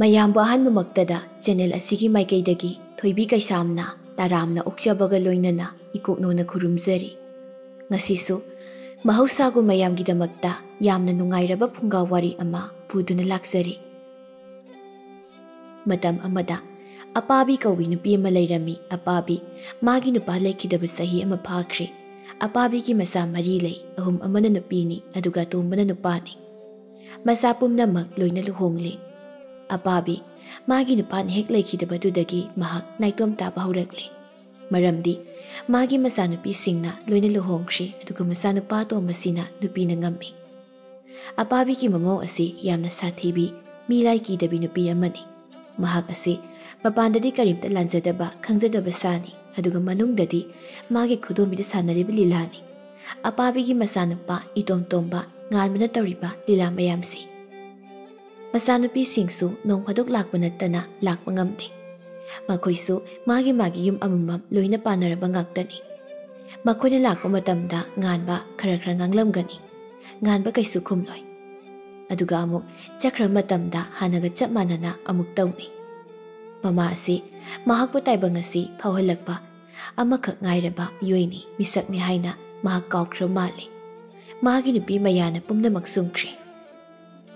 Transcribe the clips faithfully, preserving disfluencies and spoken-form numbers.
ꯃꯌꯥꯝꯕꯨ ꯑꯍꯥꯟꯕꯃꯛꯇꯗ ꯆꯦꯅꯦꯜ ꯑꯁꯤꯒꯤ ꯃꯥꯏꯀꯩꯗꯒꯤ ꯊꯣꯏꯕꯤ ꯀꯩꯁꯥꯝꯅ ꯇꯔꯥꯝꯅ ꯑꯣꯛꯆꯕꯒ ꯂꯣꯏꯅꯅ ꯏꯀꯣꯛꯅꯣꯅ ꯈꯨꯔꯨꯝꯖꯔꯤ꯫ ꯉꯁꯤꯁꯨ ꯃꯍꯧꯁꯥꯒꯨꯝ ꯃꯌꯥꯝꯒꯤꯗꯃꯛꯇ ꯌꯥꯝꯅ ꯅꯨꯡꯉꯥꯏꯔꯕ ꯐꯨꯡꯒꯥ ꯋꯥꯔꯤ ꯑꯃ ꯄꯨꯗꯨꯅ ꯂꯥꯛꯆꯔꯤ꯫ ꯃꯇꯝ ꯑꯃꯗ ꯑꯄꯥꯕꯤ ꯀꯧꯕꯤ ꯅꯨꯄꯤ ꯑꯃ ꯂꯩꯔꯝꯃꯤ꯫ ꯑꯄꯥꯕꯤ ꯃꯥꯒꯤ ꯅꯨꯄꯥ ꯂꯩꯈꯤꯗꯕ ꯆꯍꯤ ꯑꯃ ꯐꯥꯈ꯭ꯔꯦ꯫ ꯑꯄꯥꯕꯤꯒꯤ ꯃꯆꯥ ꯃꯔꯤ ꯂꯩ, ꯑꯍꯨꯝ ꯑꯃꯅ ꯅꯨꯄꯤꯅꯤ, ꯑꯗꯨꯒ ꯑꯇꯣꯝꯕꯅ ꯅꯨꯄꯥꯅꯤ꯫ ꯃꯆꯥ ꯄꯨꯝꯅꯃꯛ ꯂꯣꯏꯅ ꯂꯨꯍꯣꯡꯂꯦ꯫ ꯑꯄꯥꯕꯤ ꯃꯥꯒꯤ ꯅꯨꯄꯥꯅ ꯍꯦꯛ ꯂꯩꯈꯤꯗꯕꯗꯨꯗꯒꯤ ꯃꯍꯥꯛ ꯅꯥꯏꯇꯣꯝ ꯇꯥꯕ ꯍꯧꯔꯛꯂꯦ꯫ ꯃꯔꯝꯗꯤ ꯃꯥꯒꯤ ꯃꯆꯥꯅꯨꯄꯤꯁꯤꯡꯅ ꯂꯣꯏꯅ ꯂꯨꯍꯣꯡꯈ꯭ꯔꯦ, ꯑꯗꯨꯒ ꯃꯆꯥꯅꯨꯄꯥ ꯑꯇꯣꯝꯕꯁꯤꯅ ꯅꯨꯄꯤꯅ ꯉꯝꯃꯤ꯫ ꯑꯄꯥꯕꯤꯒꯤ ꯃꯃꯧ ꯑꯁꯤ ꯌꯥꯝꯅ ꯁꯥꯊꯤꯕꯤ, ꯃꯤꯔꯥꯏ ꯀꯤꯗꯕꯤ ꯅꯨꯄꯤ ꯑꯃꯅꯤ꯫ ꯃꯍꯥꯛ ꯑꯁꯤ ꯃꯄꯥꯟꯗꯗꯤ ꯀꯔꯤꯝꯇ ꯂꯥꯟꯖꯗꯕ, ꯈꯪꯖꯗꯕ ꯁꯥꯅꯤ, ꯑꯗꯨꯒ ꯃꯅꯨꯡꯗꯗꯤ ꯃꯥꯒꯤ ꯈꯨꯗꯣꯝꯕꯤꯗ ꯁꯥꯟꯅꯔꯤꯕ ꯂꯤꯂꯥꯅꯤ꯫ ꯑꯄꯥꯕꯤꯒꯤ ꯃꯆꯥꯅꯨꯄꯥ ꯏꯇꯣꯝ ꯇꯣꯝꯕ ꯉꯥꯟꯕꯅ ꯇꯧꯔꯤꯕ ꯂꯤꯂꯥ ꯃꯌꯥꯝꯁꯤ꯫ ꯃꯆꯥꯅꯨꯄꯤꯁꯤꯡꯁꯨ ꯅꯣꯡ ꯐꯥꯗꯣꯛ ꯂꯥꯛꯄ ꯅꯠꯇꯅ ꯂꯥꯛꯄ ꯉꯝꯗꯦ꯫ ꯃꯈꯣꯏꯁꯨ ꯃꯥꯒꯤ ꯃꯥꯒꯤ ꯌꯨꯝ ꯑꯃꯃꯝ ꯂꯣꯏꯅ ꯄꯥꯟꯅꯔꯕ ꯉꯥꯛꯇꯅꯤ꯫ ꯃꯈꯣꯏꯅ ꯂꯥꯛꯄ ꯃꯇꯝꯗ ꯉꯥꯟꯕ ꯈꯔ ꯈꯔ ꯉꯥꯡꯂꯝꯒꯅꯤ꯫ ꯉꯥꯟꯕ ꯀꯩꯁꯨ ꯈꯨꯝꯂꯣꯏ꯫ ꯑꯗꯨꯒ ꯑꯃꯨꯛ ꯆꯠꯈ꯭ꯔꯕ ꯃꯇꯝꯗ ꯍꯥꯟꯅꯒ ꯆꯞ ꯃꯥꯟꯅꯅ ꯑꯃꯨꯛ ꯇꯧꯅꯤ꯫ ꯃꯃꯥ ꯑꯁꯤ ꯃꯍꯥꯛꯄꯨ ꯇꯥꯏꯕꯪ ꯑꯁꯤ ꯐꯥꯎꯍꯜꯂꯛꯄ ꯑꯃꯈꯛ ꯉꯥꯏꯔꯕ ꯃꯤꯑꯣꯏꯅꯤ, ꯃꯤꯁꯛꯅꯤ ꯍꯥꯏꯅ ꯃꯍꯥꯛ ꯀꯥꯎꯈ꯭ꯔꯕ ꯃꯥꯜꯂꯤ꯫ ꯃꯥꯒꯤ ꯅꯨꯄꯤ ꯃꯌꯥꯅ ꯄꯨꯝꯅꯃꯛ ꯁꯨꯝꯈ꯭ꯔꯦ꯫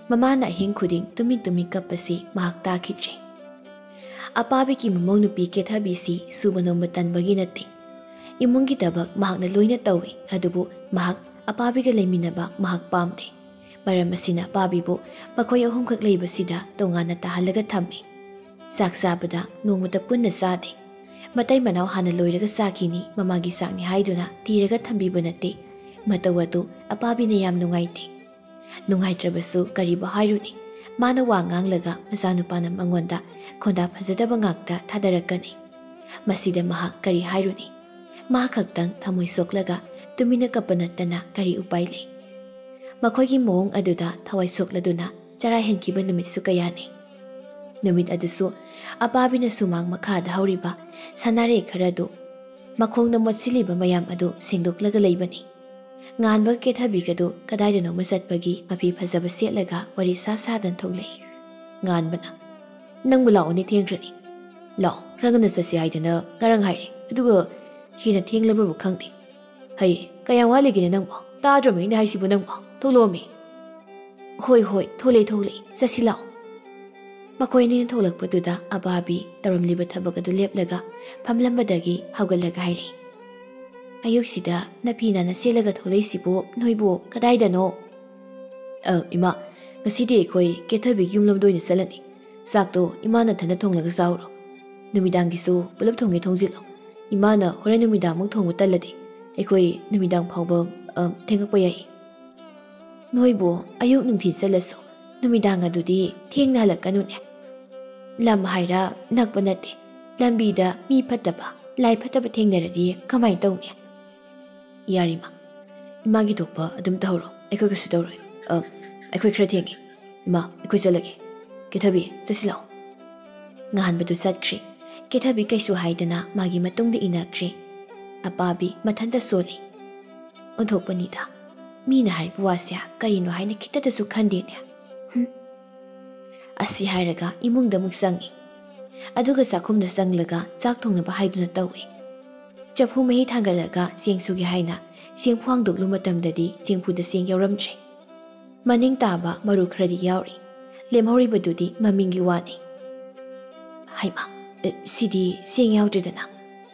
ꯃꯃꯥꯅ ꯑꯍꯤꯡ ꯈꯨꯗꯤꯡ ꯇꯨꯃꯤꯟ ꯇꯨꯃꯤꯟ ꯀꯞꯄꯁꯤ ꯃꯍꯥꯛ ꯇꯥꯈꯤꯗ꯭ꯔꯦ꯫ ꯑꯄꯥꯕꯤꯒꯤ ꯃꯃꯧ ꯅꯨꯄꯤ ꯀꯦꯊꯕꯤꯁꯤ ꯁꯨꯕ ꯅꯣꯝꯕ ꯇꯟꯕꯒꯤ ꯅꯠꯇꯦ꯫ ꯏꯃꯨꯡꯒꯤ ꯊꯕꯛ ꯃꯍꯥꯛꯅ ꯂꯣꯏꯅ ꯇꯧꯏ, ꯑꯗꯨꯕꯨ ꯃꯍꯥꯛ ꯑꯄꯥꯕꯤꯒ ꯂꯩꯃꯤꯟꯅꯕ ꯃꯍꯥꯛ ꯄꯥꯝꯗꯦ꯫ ꯃꯔꯝ ꯑꯁꯤꯅ ꯑꯄꯥꯕꯤꯕꯨ ꯃꯈꯣꯏ ꯑꯍꯨꯝꯈꯛ ꯂꯩꯕꯁꯤꯗ ꯇꯣꯉꯥꯟꯅ ꯇꯥꯍꯜꯂꯒ ꯊꯝꯃꯤ꯫ ꯆꯥꯛ ꯆꯥꯕꯗ ꯅꯣꯡꯃꯇ ꯄꯨꯟꯅ ꯆꯥꯗꯦ꯫ ꯃꯇꯩ ꯃꯅꯥꯎ ꯍꯥꯟꯅ ꯂꯣꯏꯔꯒ ꯆꯥꯈꯤꯅꯤ, ꯃꯃꯥꯒꯤ ꯆꯥꯛꯅꯤ ꯍꯥꯏꯗꯨꯅ ꯊꯤꯔꯒ ꯊꯝꯕꯤꯕ ꯅꯠꯇꯦ꯫ ꯃꯇꯧ ꯑꯗꯨ ꯑꯄꯥꯕꯤꯅ ꯌꯥꯝ ꯅꯨꯡꯉꯥꯏꯇꯦ꯫ ꯅꯨꯡꯉꯥꯏꯇ꯭ꯔꯕꯁꯨ ꯀꯔꯤꯕꯨ ꯍꯥꯏꯔꯨꯅꯤ? ꯃꯥꯅ ꯋꯥ ꯉꯥꯡꯂꯒ ꯃꯆꯥꯅꯨꯄꯥꯅ ꯃꯉꯣꯟꯗ ꯈꯣꯟꯗꯥ ꯐꯖꯗꯕ ꯉꯥꯛꯇ ꯊꯥꯗꯔꯛꯀꯅꯤ꯫ ꯃꯁꯤꯗ ꯃꯍꯥꯛ ꯀꯔꯤ ꯍꯥꯏꯔꯨꯅꯤ? ꯃꯥ ꯈꯛꯇꯪ ꯊꯃꯣꯏ ꯁꯣꯛꯂꯒ ꯇꯨꯃꯤꯟꯅ ꯀꯞꯄ ꯅꯠꯇꯅ ꯀꯔꯤ ꯎꯄꯥꯏ ꯂꯩ? ꯃꯈꯣꯏꯒꯤ ꯃꯑꯣꯡ ꯑꯗꯨꯗ ꯊꯋꯥꯏ ꯁꯣꯛꯂꯗꯨꯅ ꯆꯔꯥ ꯍꯦꯟꯈꯤꯕ ꯅꯨꯃꯤꯠꯁꯨ ꯀꯌꯥꯅꯤ꯫ ꯅꯨꯃꯤꯠ ꯑꯗꯨꯁꯨ ꯑꯄꯥꯕꯤꯅ ꯁꯨꯃꯥꯡ ꯃꯈꯥꯗ ꯍꯧꯔꯤꯕ ꯁꯅꯥꯔꯩ ꯈꯔꯗꯨ ꯃꯈꯣꯡꯗ ꯃꯣꯠꯁꯤꯜꯂꯤꯕ ꯃꯌꯥꯝ ꯑꯗꯨ ꯁꯦꯡꯗꯣꯛꯂꯒ ꯂꯩꯕꯅꯤ꯫ ꯉꯥꯟꯕꯒ ꯀꯦꯊꯕꯤꯒꯗꯨ ꯀꯗꯥꯏꯗꯅꯣꯃ ꯆꯠꯄꯒꯤ ꯃꯐꯤ ꯐꯖꯕ ꯁꯦꯠꯂꯒ ꯋꯥꯔꯤ ꯁꯥ ꯁꯥꯗꯅ ꯊꯣꯛꯂꯛꯏ꯫ ꯉꯥꯟꯕꯅ, "ꯅꯪꯕꯨ ꯂꯥꯛꯑꯣꯅꯦ, ꯊꯦꯡꯈ꯭ꯔꯅꯤ꯫ ꯂꯥꯛꯑꯣ, ꯈꯔ ꯉꯟꯅ ꯆꯠꯁꯤ ꯍꯥꯏꯗꯅ ꯉꯔꯥꯡ ꯍꯥꯏꯔꯦ, ꯑꯗꯨꯒ ꯍꯦꯟꯅ ꯊꯦꯡꯂꯕ꯭ꯔꯕꯨ ꯈꯪꯗꯦ꯫ ꯍꯩ, ꯀꯌꯥꯝ ꯋꯥꯠꯂꯤꯒꯦꯅꯦ ꯅꯪꯕꯣ? ꯇꯥꯗ꯭ꯔꯕ ꯑꯩꯅ ꯍꯥꯏꯁꯤꯕꯨ ꯅꯪꯕꯣ? ꯊꯣꯛꯂꯛꯑꯣꯃꯤ꯫" "ꯍꯣꯏ, ꯍꯣꯏ, ꯊꯣꯛꯂꯛꯑꯦ, ꯊꯣꯛꯂꯛꯑꯦ, ꯆꯠꯁꯤ ꯂꯥꯛꯑꯣ꯫" ꯃꯈꯣꯏ ꯑꯅꯤꯅ ꯊꯣꯛꯂꯛꯄꯗꯨꯗ ꯑꯕꯥꯕꯤ ꯇꯧꯔꯝꯂꯤꯕ ꯊꯕꯛ ꯑꯗꯨ ꯂꯦꯞꯂꯒ ꯐꯝꯂꯝꯕꯗꯒꯤ ꯍꯧꯒꯠꯂꯒ ꯍꯥꯏꯔꯛꯏ, "ꯑꯌꯨꯛꯁꯤꯗ ꯅꯐꯤ ꯅꯥꯟꯅ ꯁꯦꯠꯂꯒ ꯊꯣꯛꯂꯛꯏꯁꯤꯕꯨ ꯅꯣꯏꯕꯨ ꯀꯗꯥꯏꯗꯅꯣ?" "ꯑ, ꯏꯃꯥ, ꯉꯁꯤꯗꯤ ꯑꯩꯈꯣꯏ ꯀꯦꯊꯕꯤꯒꯤ ꯌꯨꯝꯂꯣꯝꯗ ꯑꯣꯏꯅ ꯆꯠꯂꯅꯤ꯫ ꯆꯥꯛꯇꯣ ꯏꯃꯥꯅ ꯊꯟꯅ ꯊꯣꯡꯂꯒ ꯆꯥꯎꯔꯣ꯫ ꯅꯨꯃꯤꯗꯥꯡꯒꯤꯁꯨ ꯄꯨꯂꯞ ꯊꯣꯡꯒꯦ ꯊꯣꯡꯖꯤꯜꯂꯣ꯫ ꯏꯃꯥꯅ ꯍꯣꯔꯦꯟ ꯅꯨꯃꯤꯗꯥꯡꯃꯨꯛ ꯊꯣꯡꯕ ꯇꯜꯂꯗꯤ ꯑꯩꯈꯣꯏ ꯅꯨꯃꯤꯗꯥꯡ ꯐꯥꯎꯕ, ꯑ, ꯊꯦꯡꯉꯛꯄ ꯌꯥꯏ꯫" "ꯅꯣꯏꯕꯨ ꯑꯌꯨꯛ ꯅꯨꯡꯊꯤꯜ ꯆꯠꯂꯁꯨ ꯅꯨꯃꯤꯗꯥꯡ ꯑꯗꯨꯗꯤ ꯊꯦꯡꯅ ꯍꯜꯂꯛꯀꯅꯨꯅꯦ꯫ ꯂꯝ ꯍꯥꯏꯔ ꯅꯛꯄ ꯅꯠꯇꯦ꯫ ꯂꯝꯕꯤꯗ ꯃꯤ ꯐꯠꯇꯕ, ꯂꯥꯏ ꯐꯠꯇꯕ ꯊꯦꯡꯅꯔꯗꯤ ꯀꯃꯥꯏꯅ ꯇꯧꯅꯤ?" "ꯌꯥꯔꯦ ꯏꯃꯥ, ꯏꯃꯥꯒꯤ ꯊꯣꯛꯄ ꯑꯗꯨꯝ ꯇꯧꯍꯧꯔꯣ, ꯑꯩꯈꯣꯏ ꯀꯩꯁꯨ ꯇꯧꯔꯣꯏ꯫ ꯑ, ꯑꯩꯈꯣꯏ ꯈꯔ ꯊꯦꯡꯉꯦ꯫ ꯏꯃꯥ, ꯑꯩꯈꯣꯏ ꯆꯠꯂꯒꯦ꯫ ꯀꯦꯊꯕꯤ, ꯆꯠꯁꯤ ꯂꯥꯛꯑꯣ꯫" ꯉꯍꯥꯟꯕꯗꯨ ꯆꯠꯈ꯭ꯔꯦ꯫ ꯀꯦꯊꯕꯤ ꯀꯩꯁꯨ ꯍꯥꯏꯗꯅ ꯃꯥꯒꯤ ꯃꯇꯨꯡꯗ ꯏꯟꯅꯈ꯭ꯔꯦ꯫ ꯑꯄꯥꯕꯤ ꯃꯊꯟꯇ ꯁꯣꯜꯂꯤ꯫ "ꯑꯣꯟꯊꯣꯛꯄꯅꯤꯗ, ꯃꯤꯅ ꯍꯥꯏꯔꯤꯕ ꯋꯥꯁꯦ ꯀꯔꯤꯅꯣ ꯍꯥꯏꯅ ꯈꯤꯇꯇꯁꯨ ꯈꯟꯗꯦꯅꯦ꯫ ꯍꯨꯝ꯫" ꯑꯁꯤ ꯍꯥꯏꯔꯒ ꯏꯃꯨꯡꯗ ꯑꯃꯨꯛ ꯆꯪꯉꯤ꯫ ꯑꯗꯨꯒ ꯆꯥꯛꯈꯨꯝꯗ ꯆꯪꯂꯒ ꯆꯥꯛ ꯊꯣꯡꯅꯕ ꯍꯥꯏꯗꯨꯅ ꯇꯧꯏ꯫ ꯆꯐꯨ ꯃꯍꯤ ꯊꯥꯡꯒꯠꯂꯒ ꯆꯦꯡ ꯁꯨꯒꯦ ꯍꯥꯏꯅ ꯆꯦꯡꯐꯨ ꯍꯥꯡꯗꯣꯛꯂꯨ ꯃꯇꯝꯗꯗꯤ ꯆꯦꯡꯐꯨꯗ ꯆꯦꯡ ꯌꯥꯎꯔꯝꯗ꯭ꯔꯦ꯫ ꯃꯅꯤꯡ ꯇꯥꯕ ꯃꯔꯨ ꯈꯔꯗꯤ ꯌꯥꯎꯔꯤ꯫ ꯂꯦꯝꯍꯧꯔꯤꯕꯗꯨꯗꯤ ꯃꯃꯤꯡꯒꯤ ꯋꯥꯅꯤ꯫ "ꯍꯩꯃꯥ, ꯑꯦ, ꯁꯤꯗꯤ ꯆꯦꯡ ꯌꯥꯎꯗ꯭ꯔꯦꯗꯅ,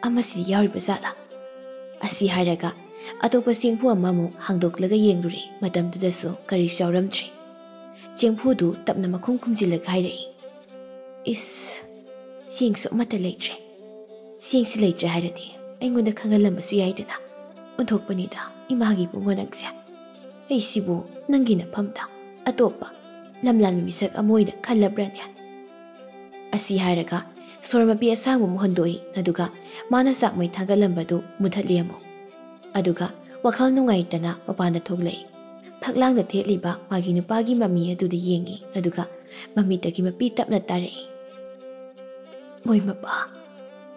ꯑꯃꯁꯤꯗꯤ ꯌꯥꯎꯔꯤꯕ ꯖꯥꯠꯂꯥ?" ꯑꯁꯤ ꯍꯥꯏꯔꯒ ꯑꯇꯣꯞꯄ ꯆꯦꯡꯐꯨ ꯑꯃꯃꯨꯛ ꯍꯥꯡꯗꯣꯛꯂꯒ ꯌꯦꯡꯂꯨꯔꯦ꯫ ꯃꯇꯝꯗꯨꯗꯁꯨ ꯀꯔꯤꯁꯨ ꯌꯥꯎꯔꯝꯗ꯭ꯔꯦ꯫ ꯆꯦꯡꯐꯨꯗꯨ ꯇꯞꯅ ꯃꯈꯨꯝ ꯈꯨꯝꯖꯤꯜꯂꯒ ꯍꯥꯏꯔꯛꯏ, "ꯏꯁ, ꯆꯦꯡꯁꯨ ꯑꯃꯠꯇ ꯂꯩꯇ꯭ꯔꯦ꯫ ꯆꯦꯡꯁꯤ ꯂꯩꯇ꯭ꯔꯦ ꯍꯥꯏꯔꯗꯤ ꯑꯩꯉꯣꯟꯗ ꯈꯪꯍꯜꯂꯝꯕꯁꯨ ꯌꯥꯏꯗꯅ꯫ ꯑꯣꯟꯊꯣꯛꯄꯅꯤꯗ ꯏꯃꯥꯒꯤ ꯏꯕꯨꯡꯉꯣ ꯅꯪꯁꯦ꯫ ꯑꯩꯁꯤꯕꯨ ꯅꯪꯒꯤ ꯅꯐꯝꯗ ꯑꯇꯣꯞꯄ ꯂꯝꯂꯥꯟꯕ ꯃꯤꯁꯛ ꯑꯃ ꯑꯣꯏꯅ ꯈꯜꯂꯕ꯭ꯔꯅꯦ?" ꯑꯁꯤ ꯍꯥꯏꯔꯒ ꯁꯣꯔ ꯃꯄꯤ ꯑꯁꯥꯡꯕ ꯑꯃ ꯍꯣꯟꯗꯣꯛꯏ, ꯑꯗꯨꯒ ꯃꯥꯅ ꯆꯥꯛꯃꯩ ꯊꯥꯒꯠꯂꯝꯕꯗꯨ ꯃꯨꯊꯠꯂꯤ ꯑꯃꯨꯛ꯫ ꯑꯗꯨꯒ ꯋꯥꯈꯜ ꯅꯨꯡꯉꯥꯏꯇꯅ ꯃꯄꯥꯟꯗ ꯊꯣꯛꯂꯛꯏ꯫ ꯐꯛꯂꯥꯡꯗ ꯊꯦꯠꯂꯤꯕ ꯃꯥꯒꯤ ꯅꯨꯄꯥꯒꯤ ꯃꯃꯤ ꯑꯗꯨꯗ ꯌꯦꯡꯉꯤ, ꯑꯗꯨꯒ ꯃꯃꯤꯠꯇꯒꯤ ꯃꯄꯤ ꯇꯞꯅ ꯇꯥꯔꯛꯏ꯫ "ꯃꯣꯏ ꯃꯄꯥ,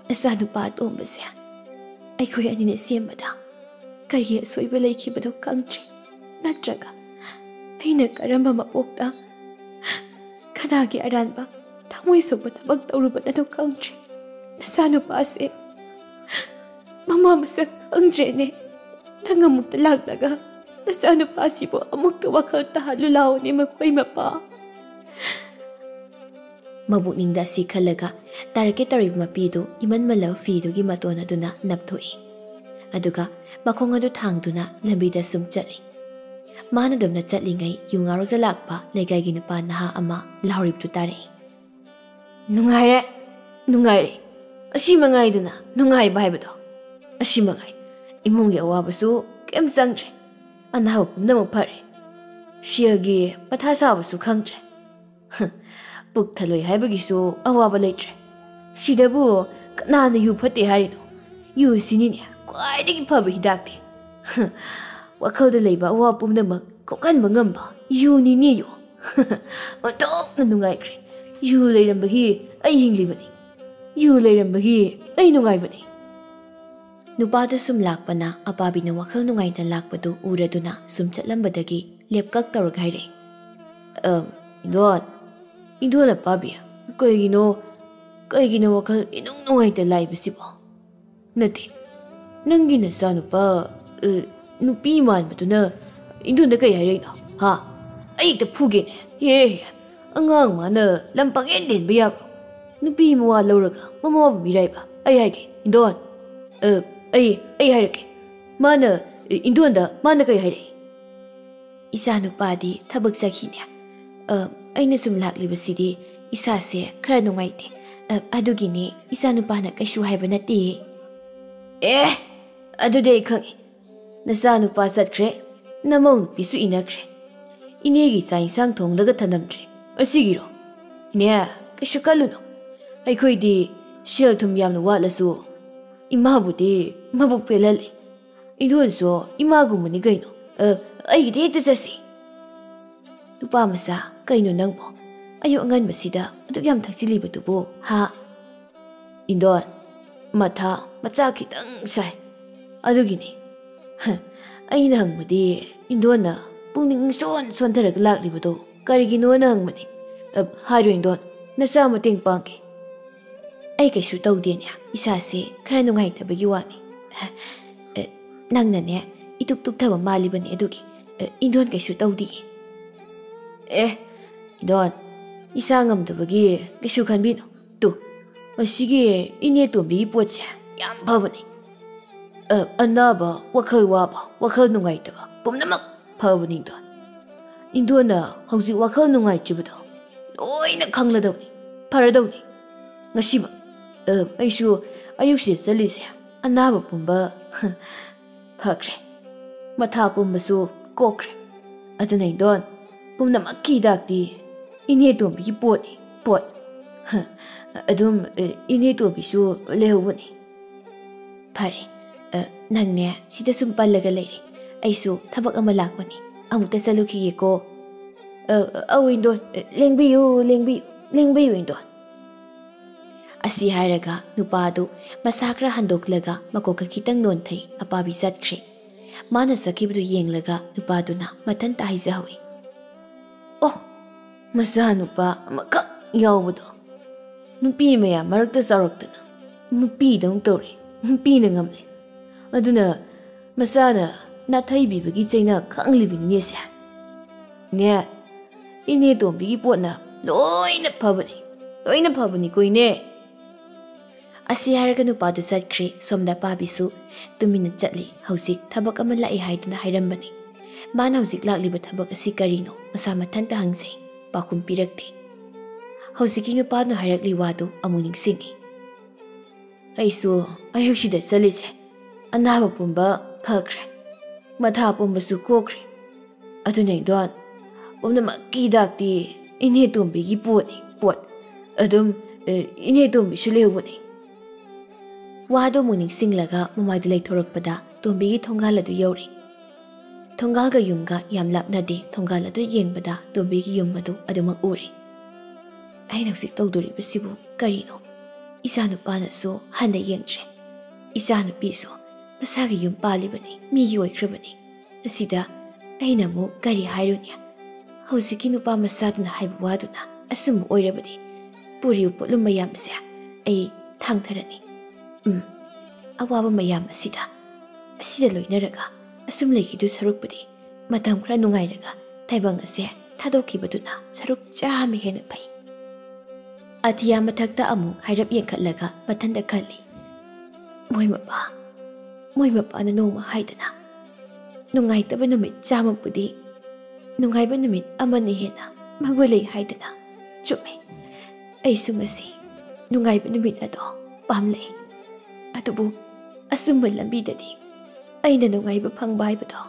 ꯅꯆꯥꯅꯨꯄꯥ ꯑꯇꯣꯝꯕꯁꯦ ꯑꯩꯈꯣꯏ ꯑꯅꯤꯅ ꯁꯦꯝꯕꯗ ꯀꯔꯤ ꯑꯁꯣꯏꯕ ꯂꯩꯈꯤꯕꯅꯣ ꯈꯪꯗ꯭ꯔꯦ꯫ ꯅꯠꯇ꯭ꯔꯒ ꯑꯩꯅ ꯀꯔꯝꯕ ꯃꯄꯣꯛꯇ ꯀꯅꯥꯒꯤ ꯑꯔꯥꯟꯕ ꯊꯃꯣꯏ ꯁꯣꯛꯄ ꯊꯕꯛ ꯇꯧꯔꯨꯕꯅꯗꯣ ꯈꯪꯗ꯭ꯔꯦ꯫ ꯅꯆꯥꯅꯨꯄꯥꯁꯦ ꯃꯃꯥ ꯃꯁꯛ ꯈꯪꯗ꯭ꯔꯦꯅꯦ꯫ ꯅꯪ ꯑꯃꯨꯛꯇ ꯂꯥꯛꯂꯒ ꯅꯆꯥꯅꯨꯄꯥꯁꯤꯕꯨ ꯑꯃꯨꯛꯇ ꯋꯥꯈꯜ ꯇꯥꯍꯜꯂꯨ ꯂꯥꯎꯅꯦ, ꯃꯈꯣꯏ ꯃꯄꯥ꯫ ꯃꯕꯨꯛꯅꯤꯡꯗ ꯑꯁꯤ ꯈꯜꯂꯒ ꯇꯥꯔꯛꯀꯦ ꯇꯧꯔꯤꯕ ꯃꯄꯤꯗꯨ ꯏꯃꯟꯃꯜꯂꯕ ꯐꯤꯗꯨꯒꯤ ꯃꯇꯣꯟ ꯑꯗꯨꯅ ꯅꯞꯊꯣꯛꯏ꯫ ꯑꯗꯨꯒ ꯃꯈꯣꯡ ꯑꯗꯨ ꯊꯥꯡꯗꯨꯅ ꯂꯝꯕꯤꯗ ꯁꯨꯝ ꯆꯠꯂꯤ꯫ ꯃꯥꯅ ꯑꯗꯨꯝꯅ ꯆꯠꯂꯤꯉꯩ ꯌꯨ ꯉꯥꯎꯔꯒ ꯂꯥꯛꯄ ꯂꯩꯀꯥꯏꯒꯤ ꯅꯨꯄꯥ ꯅꯍꯥ ꯑꯃ ꯂꯥꯎꯔꯤꯕꯗꯨ ꯇꯥꯔꯛꯏ꯫ "ꯅꯨꯡꯉꯥꯏꯔꯦ, ꯅꯨꯡꯉꯥꯏꯔꯦ꯫ ꯑꯁꯤ ꯃꯉꯥꯏꯗꯅ ꯅꯨꯡꯉꯥꯏꯕ ꯍꯥꯏꯕꯗꯣ꯫ ꯑꯁꯤ ꯃꯉꯥꯏ꯫ ꯏꯃꯨꯡꯒꯤ ꯑꯋꯥꯕꯁꯨ ꯀꯩꯝ ꯆꯪꯗ꯭ꯔꯦ꯫ ꯑꯅꯥꯕ ꯄꯨꯝꯅꯃꯛ ꯐꯔꯦ꯫ ꯁꯦꯜꯒꯤ ꯃꯊꯥ ꯁꯥꯕꯁꯨ ꯈꯪꯗ꯭ꯔꯦ꯫ ꯄꯨꯛ ꯊꯜꯂꯣꯏ ꯍꯥꯏꯕꯒꯤꯁꯨ ꯑꯋꯥꯕ ꯂꯩꯇ꯭ꯔꯦ꯫ ꯁꯤꯗꯕꯨ ꯀꯅꯥꯅ ꯌꯨ ꯐꯠꯇꯦ ꯍꯥꯏꯔꯤꯅꯣ? ꯌꯨ ꯁꯤꯅꯤꯅꯦ ꯈ꯭ꯋꯥꯏꯗꯒꯤ ꯐꯕ ꯍꯤꯗꯥꯛꯇꯤ꯫ ꯋꯥꯈꯜꯗ ꯂꯩꯕ ꯑꯋꯥꯕ ꯄꯨꯝꯅꯃꯛ ꯀꯣꯛꯍꯟꯕ ꯉꯝꯕ ꯌꯨꯅꯤꯅꯦ ꯌꯨ꯫ ꯑꯣꯟꯊꯣꯛꯅ ꯅꯨꯡꯉꯥꯏꯈ꯭ꯔꯦ꯫ ꯌꯨ ꯂꯩꯔꯝꯕꯒꯤ ꯑꯩ ꯍꯤꯡꯂꯤꯕꯅꯤ꯫ ꯌꯨ ꯂꯩꯔꯝꯕꯒꯤ ꯑꯩ ꯅꯨꯡꯉꯥꯏꯕꯅꯤ꯫" ꯅꯨꯄꯥꯗꯨ ꯁꯨꯝ ꯂꯥꯛꯄꯅ ꯑꯄꯥꯕꯤꯅ ꯋꯥꯈꯜ ꯅꯨꯡꯉꯥꯏꯅ ꯂꯥꯛꯄꯗꯨ ꯎꯔꯗꯨꯅ ꯁꯨꯝ ꯆꯠꯂꯝꯕꯗꯒꯤ ꯂꯦꯞꯀꯛ ꯇꯧꯔꯒ ꯍꯥꯏꯔꯛꯏ꯫ "ꯑ, ꯏꯟꯗꯣꯟ, ꯏꯟꯗꯣꯟ ꯑꯄꯥꯕꯤ, ꯀꯩꯒꯤꯅꯣ, ꯀꯩꯒꯤꯅꯣ ꯋꯥꯈꯜ ꯏꯅꯨꯡ ꯅꯨꯡꯉꯥꯏꯇ ꯂꯥꯛꯏꯕꯁꯤꯕꯣ?" "ꯅꯠꯇꯦ, ꯅꯪꯒꯤ ꯅꯆꯥꯅꯨꯄꯥ, ꯑ, ꯅꯨꯄꯤ ꯃꯥꯟꯕꯗꯨꯅ ꯏꯟꯗꯣꯟꯗ ꯀꯩ ꯍꯥꯏꯔꯛꯏꯅꯣ? ꯍꯥ? ꯑꯩ ꯍꯦꯛꯇ ꯐꯨꯒꯦꯅꯦ꯫ ꯍꯦ, ꯍꯦ, ꯑꯉꯥꯡ ꯃꯥꯅ ꯂꯝ ꯄꯪꯍꯦꯟ ꯍꯦꯟꯕ ꯌꯥꯕ꯭ꯔꯣ? ꯅꯨꯄꯤ ꯃꯋꯥ ꯂꯧꯔꯒ ꯃꯃꯥꯕꯨ ꯃꯤꯔꯥꯏꯕ꯫ ꯑꯩ ꯍꯥꯏꯒꯦ, ꯏꯟꯗꯣꯟ꯫ ꯑ, ꯑꯩ, ꯑꯩ ꯍꯥꯏꯔꯛꯀꯦ꯫ ꯃꯥꯅ, ꯏꯟꯗꯣꯟꯗ ꯃꯥꯅ ꯀꯩ ꯍꯥꯏꯔꯛꯏ?" "ꯏꯆꯥꯅꯨꯄꯥꯗꯤ ꯊꯕꯛ ꯆꯠꯈꯤꯅꯦ꯫ ꯑ, ꯑꯩꯅ ꯁꯨꯝ ꯂꯥꯛꯂꯤꯕꯁꯤꯗꯤ ꯏꯁꯥꯁꯦ ꯈꯔ ꯅꯨꯡꯉꯥꯏꯇꯦ꯫ ꯑ, ꯑꯗꯨꯒꯤꯅꯦ, ꯏꯆꯥꯅꯨꯄꯥꯅ ꯀꯩꯁꯨ ꯍꯥꯏꯕ ꯅꯠꯇꯦ꯫" "ꯑꯦ, ꯑꯗꯨꯗꯤ ꯑꯩ ꯈꯪꯉꯦ꯫ ꯅꯆꯥꯅꯨꯄꯥ ꯆꯠꯈ꯭ꯔꯦ, ꯅꯃꯧ ꯅꯨꯄꯤꯁꯨ ꯏꯅꯈ꯭ꯔꯦ꯫ ꯏꯅꯦꯒꯤ ꯆꯥꯛ ꯏꯟꯁꯥꯡ ꯊꯣꯡꯂꯒ ꯊꯅꯝꯗ꯭ꯔꯦ꯫ ꯑꯁꯤꯒꯤꯔꯣ? ꯏꯅꯦ, ꯀꯩꯁꯨ ꯈꯜꯂꯨꯅꯨ꯫ ꯑꯩꯈꯣꯏꯗꯤ ꯁꯦꯜ ꯊꯨꯝ ꯌꯥꯝꯅ ꯋꯥꯠꯂꯁꯨ ꯏꯃꯥꯕꯨꯗꯤ ꯃꯕꯨꯛ ꯄꯦꯜꯍꯜꯂꯤ꯫ ꯏꯟꯗꯣꯟꯁꯨ ꯏꯃꯥꯒꯨꯝꯕꯅꯤ ꯀꯩꯅꯣ꯫ ꯑ, ꯑꯩꯒꯤꯗꯤ ꯍꯦꯛꯇ ꯆꯠꯁꯤ꯫" "ꯅꯨꯄꯥ ꯃꯆꯥ, ꯀꯩꯅꯣ ꯅꯪꯕꯣ? ꯑꯌꯨꯛ ꯑꯉꯟꯕꯁꯤꯗ ꯑꯗꯨꯛ ꯌꯥꯝ ꯊꯛꯆꯤꯜꯂꯤꯕꯗꯨꯕꯨ, ꯍꯥ?" "ꯏꯟꯗꯣꯟ, ꯃꯊꯥ ꯃꯆꯥ ꯈꯤꯇꯪ ꯁꯥꯏ꯫ ꯑꯗꯨꯒꯤꯅꯤ꯫ ꯍ, ꯑꯩꯅ ꯍꯪꯕꯗꯤ ꯏꯟꯗꯣꯟꯅ ꯄꯨꯛꯅꯤꯡ ꯏꯁꯣꯟ ꯁꯣꯟꯊꯔꯒ ꯂꯥꯛꯂꯤꯕꯗꯣ ꯀꯔꯤꯒꯤꯅꯣꯅ ꯍꯪꯕꯅꯤ꯫ ꯑ, ꯍꯥꯏꯔꯣ ꯏꯟꯗꯣꯟ, ꯅꯆꯥ ꯃꯇꯦꯡ ꯄꯥꯡꯒꯦ꯫ ꯑꯩ ꯀꯩꯁꯨ ꯇꯧꯗꯦꯅꯦ, ꯏꯁꯥꯁꯦ ꯈꯔ ꯅꯨꯡꯉꯥꯏꯇꯕꯒꯤ ꯋꯥꯅꯤ꯫ ꯑꯦ, ꯅꯪꯅꯅꯦ, ꯏꯇꯨꯞ ꯇꯨꯞꯊꯕ ꯃꯥꯜꯂꯤꯕꯅꯦ ꯑꯗꯨꯒꯤ꯫ ꯑꯦ, ꯏꯟꯗꯣꯟ ꯀꯩꯁꯨ ꯇꯧꯗꯤꯌꯦ꯫ ꯑꯦ, ꯏꯟꯗꯣꯟ, ꯏꯁꯥ ꯉꯝꯗꯕꯒꯤ ꯀꯩꯁꯨ ꯈꯟꯕꯤꯅꯨ꯫ ꯇꯨ, ꯃꯁꯤꯒꯤ ꯏꯅꯦ ꯇꯣꯝꯕꯤꯒꯤ ꯄꯣꯠꯁꯦ ꯌꯥꯝ ꯐꯕꯅꯦ꯫ ꯑ, ꯑꯅꯥꯕ, ꯋꯥꯈꯜ ꯋꯥꯕ, ꯋꯥꯈꯜ ꯅꯨꯡꯉꯥꯏꯇꯕ ꯄꯨꯝꯅꯃꯛ ꯐꯕꯅꯤ, ꯏꯟꯗꯣꯟ꯫ ꯏꯟꯗꯣꯟꯅ ꯍꯧꯖꯤꯛ ꯋꯥꯈꯜ ꯅꯨꯡꯉꯥꯏꯇ꯭ꯔꯤꯕꯗꯣ ꯂꯣꯏꯅ ꯈꯪꯂꯗꯧꯅꯤ, ꯐꯔꯗꯧꯅꯤ꯫ ꯉꯁꯤꯃꯛ, ꯑ, ꯑꯩꯁꯨ ꯑꯌꯨꯛꯁꯤꯗ ꯆꯠꯂꯤꯁꯦ ꯑꯅꯥꯕ ꯄꯨꯝꯕ ꯐꯈ꯭ꯔꯦ, ꯃꯊꯥ ꯄꯨꯝꯕꯁꯨ ꯀꯣꯛꯈ꯭ꯔꯦ꯫ ꯑꯗꯨꯅ ꯏꯟꯗꯣꯟ, ꯄꯨꯝꯅꯃꯛꯀꯤ ꯍꯤꯗꯥꯛꯇꯤ ꯏꯅꯦ ꯇꯣꯝꯕꯤꯒꯤ ꯄꯣꯠꯅꯤ, ꯄꯣꯠ꯫ ꯑꯗꯨꯝ, ꯑ, ꯏꯅꯦ ꯇꯣꯝꯕꯤꯁꯨ ꯂꯩꯍꯧꯕꯅꯤ꯫ ꯐꯔꯦ, ꯑ, ꯅꯪꯅꯦ ꯁꯤꯗ ꯁꯨꯝ ꯄꯜꯂꯒ ꯂꯩꯔꯦ꯫ ꯑꯩꯁꯨ ꯊꯕꯛ ꯑꯃ ꯂꯥꯛꯄꯅꯤ, ꯑꯃꯨꯛꯇ ꯆꯠꯂꯨꯈꯤꯒꯦꯀꯣ꯫ ꯑ, ꯑꯧ ꯏꯟꯗꯣꯟ, ꯑ, ꯂꯦꯡꯕꯤꯌꯨ, ꯂꯦꯡꯕꯤꯌꯨ, ꯂꯦꯡꯕꯤꯌꯨ ꯏꯟꯗꯣꯟ꯫ ꯑꯁꯤ ꯍꯥꯏꯔꯒ ꯅꯨꯄꯥ ꯑꯗꯨ ꯃꯁꯥ ꯈꯔ ꯍꯟꯗꯣꯛꯂꯒ ꯃꯀꯣꯛꯀ ꯈꯤꯇꯪ ꯅꯣꯟꯊꯩ ꯑꯄꯥꯕꯤ ꯆꯠꯈ꯭ꯔꯦ꯫ ꯃꯥꯅ ꯆꯠꯈꯤꯕꯗꯨ ꯌꯦꯡꯂꯒ ꯅꯨꯄꯥꯗꯨꯅ ꯃꯊꯟꯇ ꯍꯥꯏꯖꯍꯧꯏ, "ꯑꯣ, ꯃꯆꯥꯅꯨꯄꯥ ꯑꯃꯈꯛ ꯌꯥꯎꯕꯗꯣ ꯅꯨꯄꯤ ꯃꯌꯥꯝ ꯃꯔꯛꯇ ꯆꯥꯎꯔꯛꯇꯅ ꯅꯨꯄꯤꯗꯧ ꯇꯧꯔꯦ, ꯅꯨꯄꯤꯅ ꯉꯝꯂꯦ꯫ ꯑꯗꯨꯅ ꯃꯆꯥꯅ ꯅꯥꯊꯩꯕꯤꯕꯒꯤ ꯆꯩꯅꯥ ꯈꯪꯂꯤꯕꯅꯤꯅꯦ ꯁꯦ꯫ ꯅꯦ, ꯏꯅꯦ ꯇꯣꯝꯕꯤꯒꯤ ꯄꯣꯠꯅ ꯂꯣꯏꯅ ꯐꯕꯅꯤ, ꯂꯣꯏꯅ ꯐꯕꯅꯤꯀꯣ ꯏꯅꯦ꯫" ꯑꯁꯤ ꯍꯥꯏꯔꯒ ꯅꯨꯄꯥꯗꯨ ꯆꯠꯈ꯭ꯔꯦ꯫ ꯁꯣꯝꯗ ꯄꯥꯕꯤꯁꯨ ꯇꯨꯃꯤꯟꯅ ꯆꯠꯂꯤ꯫ ꯍꯧꯖꯤꯛ ꯊꯕꯛ ꯑꯃ ꯂꯥꯛꯏ ꯍꯥꯏꯗꯨꯅ ꯍꯥꯏꯔꯝꯕꯅꯤ꯫ ꯃꯥꯅ ꯍꯧꯖꯤꯛ ꯂꯥꯛꯂꯤꯕ ꯊꯕꯛ ꯑꯁꯤ ꯀꯔꯤꯅꯣ? ꯃꯁꯥ ꯃꯊꯟꯇ ꯍꯪꯖꯩ꯫ ꯄꯥꯎꯈꯨꯝ ꯄꯤꯔꯛꯇꯦ꯫ ꯍꯧꯖꯤꯛꯀꯤ ꯅꯨꯄꯥꯗꯨꯅ ꯍꯥꯏꯔꯛꯂꯤ ꯋꯥꯗꯨ ꯑꯃꯨꯛ ꯅꯤꯡꯁꯤꯡꯉꯤ꯫ "ꯑꯩꯁꯨ ꯑꯌꯨꯛꯁꯤꯗ ꯆꯠꯂꯤꯁꯦ ꯑꯅꯥꯕ ꯄꯨꯝꯕ ꯐꯈ꯭ꯔꯦ, ꯃꯊꯥ ꯄꯨꯝꯕꯁꯨ ꯀꯣꯛꯈ꯭ꯔꯦ꯫ ꯑꯗꯨꯅ ꯏꯟꯗꯣꯟ, ꯄꯨꯝꯅꯃꯛꯀꯤ ꯍꯤꯗꯥꯛꯇꯤ ꯏꯅꯦ ꯇꯣꯝꯕꯤꯒꯤ ꯄꯣꯠꯅꯤ, ꯄꯣꯠ꯫ ꯑꯗꯨꯝ, ꯑ, ꯏꯅꯦ ꯇꯣꯝꯕꯤꯁꯨ ꯂꯩꯍꯧꯕꯅꯤ꯫" ꯋꯥꯗꯨ ꯑꯃꯨꯛ ꯅꯤꯡꯁꯤꯡꯂꯒ ꯃꯃꯥꯏꯗꯨ ꯂꯩꯊꯣꯔꯛꯄꯗ ꯇꯣꯝꯕꯤꯒꯤ ꯊꯣꯡꯒꯥꯜ ꯑꯗꯨ ꯌꯧꯔꯦ꯫ ꯊꯣꯡꯒꯥꯜꯒ ꯌꯨꯝꯒ ꯌꯥꯝ ꯂꯥꯞꯅꯗꯦ꯫ ꯊꯣꯡꯒꯥꯜ ꯑꯗꯨ ꯌꯦꯡꯕꯗ ꯇꯣꯝꯕꯤꯒꯤ ꯌꯨꯝ ꯑꯗꯨ ꯑꯗꯨꯃꯛ ꯎꯔꯦ꯫ ꯑꯩꯅ ꯍꯧꯖꯤꯛ ꯇꯧꯗꯣꯔꯤꯕꯁꯤꯕꯨ ꯀꯔꯤꯅꯣ? ꯏꯆꯥꯅꯨꯄꯥꯅꯁꯨ ꯍꯟꯅ ꯌꯦꯡꯗ꯭ꯔꯦ꯫ ꯏꯆꯥꯅꯨꯄꯤꯁꯨ ꯃꯁꯥꯒꯤ ꯌꯨꯝ ꯄꯥꯜꯂꯤꯕꯅꯤ, ꯃꯤꯒꯤ ꯑꯣꯏꯈ꯭ꯔꯕꯅꯤ꯫ ꯑꯁꯤꯗ ꯑꯩꯅ ꯑꯃꯨꯛ ꯀꯔꯤ ꯍꯥꯏꯔꯨꯅꯤ? ꯍꯧꯖꯤꯛꯀꯤ ꯅꯨꯄꯥ ꯃꯆꯥꯗꯨꯅ ꯍꯥꯏꯕ ꯋꯥꯗꯨꯅ ꯑꯆꯨꯝꯕ ꯑꯣꯏꯔꯕꯗꯤ ꯄꯨꯔꯤꯕ ꯄꯣꯠꯂꯨꯝ ꯃꯌꯥꯝꯁꯦ ꯑꯩ ꯊꯥꯡꯊꯔꯅꯤ꯫ ꯎꯝ, ꯑꯋꯥꯕ ꯃꯌꯥꯝ ꯑꯁꯤꯗ, ꯑꯁꯤꯗ ꯂꯣꯏꯅꯔꯒ ꯑꯁꯨꯝ ꯂꯩꯈꯤꯗꯨ ꯁꯔꯨꯛꯄꯨꯗꯤ ꯃꯇꯝ ꯈꯔ ꯅꯨꯡꯉꯥꯏꯔꯒ ꯇꯥꯏꯕꯪ ꯑꯁꯦ ꯊꯥꯗꯣꯛꯈꯤꯕꯗꯨꯅ ꯁꯔꯨꯛ ꯆꯥꯝꯃ ꯍꯦꯟꯅ ꯐꯩ꯫ ꯑꯇꯤꯌꯥ ꯃꯊꯛꯇ ꯑꯃꯨꯛ ꯍꯥꯏꯔꯞ ꯌꯦꯡꯈꯠꯂꯒ ꯃꯊꯟꯇ ꯈꯜꯂꯤ, "ꯃꯣꯏ ꯃꯄꯥ, ꯃꯣꯏ ꯃꯄꯥꯅ ꯅꯣꯡꯃ ꯍꯥꯏꯗꯅ, ꯅꯨꯡꯉꯥꯏꯇꯕ ꯅꯨꯃꯤꯠ ꯆꯥꯝꯃꯕꯨꯗꯤ ꯅꯨꯡꯉꯥꯏꯕ ꯅꯨꯃꯤꯠ ꯑꯃꯅ ꯍꯦꯟꯅ ꯃꯒꯨꯟ ꯂꯩ ꯍꯥꯏꯗꯅ꯫ ꯆꯨꯝꯃꯦ, ꯑꯩꯁꯨ ꯉꯁꯤ ꯅꯨꯡꯉꯥꯏꯕ ꯅꯨꯃꯤꯠ ꯑꯗꯣ ꯄꯥꯝꯂꯛꯏ꯫ ꯑꯗꯨꯕꯨ ꯑꯆꯨꯝꯕ ꯂꯝꯕꯤꯗꯗꯤ ꯑꯩꯅ ꯅꯨꯡꯉꯥꯏꯕ ꯐꯪꯕ ꯍꯥꯏꯕꯗꯣ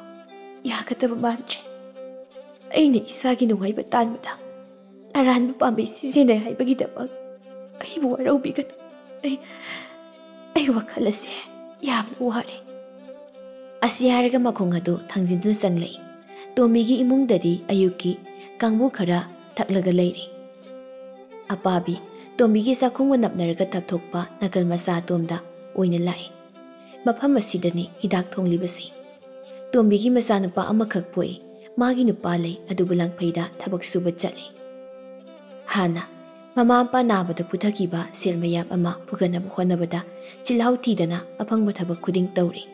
ꯌꯥꯒꯗꯕ ꯃꯥꯟꯗ꯭ꯔꯦ꯫ ꯑꯩꯅ ꯏꯁꯥꯒꯤ ꯅꯨꯡꯉꯥꯏꯕ ꯇꯥꯟꯕꯗ ꯑꯔꯥꯟꯕ ꯄꯥꯝꯕꯩ ꯁꯤꯖꯤꯟꯅꯩ ꯍꯥꯏꯕꯒꯤꯗꯃꯛ ꯑꯩꯕꯨ ꯋꯥꯔꯧꯕꯤꯒꯅꯨ꯫ ꯑꯩ, ꯑꯩ ꯋꯥꯈꯜ ꯑꯁꯦ ꯌꯥꯝꯅ ꯋꯥꯔꯦ꯫" ꯑꯁꯤ ꯍꯥꯏꯔꯒ ꯃꯈꯣꯡ ꯑꯗꯨ ꯊꯥꯡꯖꯤꯟꯗꯨꯅ ꯆꯪꯂꯛꯏ꯫ ꯇꯣꯝꯕꯤꯒꯤ ꯏꯃꯨꯡꯗꯗꯤ ꯑꯌꯨꯛꯀꯤ ꯀꯥꯡꯕꯨ ꯈꯔ ꯊꯛꯂꯒ ꯂꯩꯔꯤ꯫ ꯑꯄꯥꯕꯤ, ꯇꯣꯝꯕꯤꯒꯤ ꯆꯥꯛꯈꯨꯝꯒ ꯅꯞꯅꯔꯒ ꯊꯞꯊꯣꯛꯄ ꯅꯥꯀꯜ ꯃꯆꯥ ꯑꯗꯣꯝꯗ ꯑꯣꯏꯅ ꯂꯥꯛꯏ꯫ ꯃꯐꯝ ꯑꯁꯤꯗꯅꯤ ꯍꯤꯗꯥꯛ ꯊꯣꯡꯂꯤꯕꯁꯤ꯫ ꯇꯣꯝꯕꯤꯒꯤ ꯃꯆꯥꯅꯨꯄꯥ ꯑꯃꯈꯛ ꯄꯣꯛꯏ꯫ ꯃꯥꯒꯤ ꯅꯨꯄꯥ ꯂꯩ, ꯑꯗꯨꯕꯨ ꯂꯪꯐꯩꯗ ꯊꯕꯛ ꯁꯨꯕ ꯆꯠꯂꯤ꯫ ꯍꯥꯟꯅ ꯃꯃꯥ ꯃꯄꯥ ꯅꯥꯕꯗ ꯄꯨꯊꯈꯤꯕ ꯁꯦꯜ ꯃꯌꯥꯝ ꯑꯃ ꯄꯨꯒꯠꯅꯕ ꯍꯣꯠꯅꯕꯗ ꯆꯤꯜꯍꯥꯎ ꯊꯤꯗꯅ ꯑꯐꯪꯕ ꯊꯕꯛ ꯈꯨꯗꯤꯡ ꯇꯧꯔꯤ꯫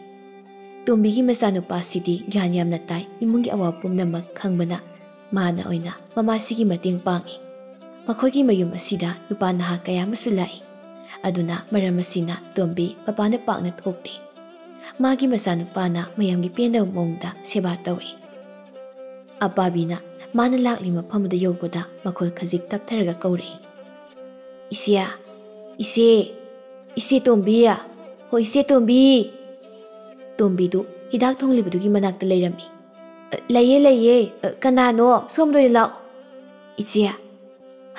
ꯇꯣꯝꯕꯤꯒꯤ ꯃꯆꯥꯅꯨꯄꯥꯁꯤꯗꯤ ꯒ꯭ꯌꯥꯟ ꯌꯥꯝꯅ ꯇꯥꯏ, ꯏꯃꯨꯡꯒꯤ ꯑꯋꯥꯕ ꯄꯨꯝꯅꯃꯛ ꯈꯪꯕꯅ ꯃꯥꯅ ꯑꯣꯏꯅ ꯃꯃꯥꯁꯤꯒꯤ ꯃꯇꯦꯡ ꯄꯥꯡꯏ꯫ ꯃꯈꯣꯏꯒꯤ ꯃꯌꯨꯝ ꯑꯁꯤꯗ ꯅꯨꯄꯥ ꯅꯍꯥ ꯀꯌꯥ ꯑꯃꯁꯨ ꯂꯥꯛꯏ꯫ ꯑꯗꯨꯅ ꯃꯔꯝ ꯑꯁꯤꯅ ꯇꯣꯝꯕꯤ ꯃꯄꯥꯟꯗ ꯄꯥꯛꯅ ꯊꯣꯛꯇꯦ꯫ ꯃꯥꯒꯤ ꯃꯆꯥꯅꯨꯄꯥꯅ ꯃꯌꯥꯝꯒꯤ ꯄꯦꯟꯗꯕ ꯃꯑꯣꯡꯗ ꯁꯦꯕꯥ ꯇꯧꯏ꯫ ꯑꯄꯥꯕꯤꯅ ꯃꯥꯅ ꯂꯥꯛꯂꯤ ꯃꯐꯝ ꯑꯗꯨ ꯌꯧꯕꯗ ꯃꯈꯣꯜ ꯈꯖꯤꯛ ꯇꯞꯊꯔꯒ ꯀꯧꯔꯛꯏ, "ꯏꯆꯦ, ꯏꯆꯦ, ꯏꯆꯦ ꯇꯣꯝꯕꯤ, ꯍꯣ ꯏꯆꯦ ꯇꯣꯝꯕꯤ!" ꯇꯣꯝꯕꯤꯗꯨ ꯍꯤꯗꯥꯛ ꯊꯣꯡꯂꯤꯕꯗꯨꯒꯤ ꯃꯅꯥꯛꯇ ꯂꯩꯔꯝꯃꯤ꯫ "ꯑ, ꯂꯩꯌꯦ, ꯂꯩꯌꯦ꯫ ꯑ, ꯀꯅꯥꯅꯣ? ꯁꯣꯝꯗ ꯑꯣꯏꯅ ꯂꯥꯛꯑꯣ꯫" "ꯏꯆꯦ꯫"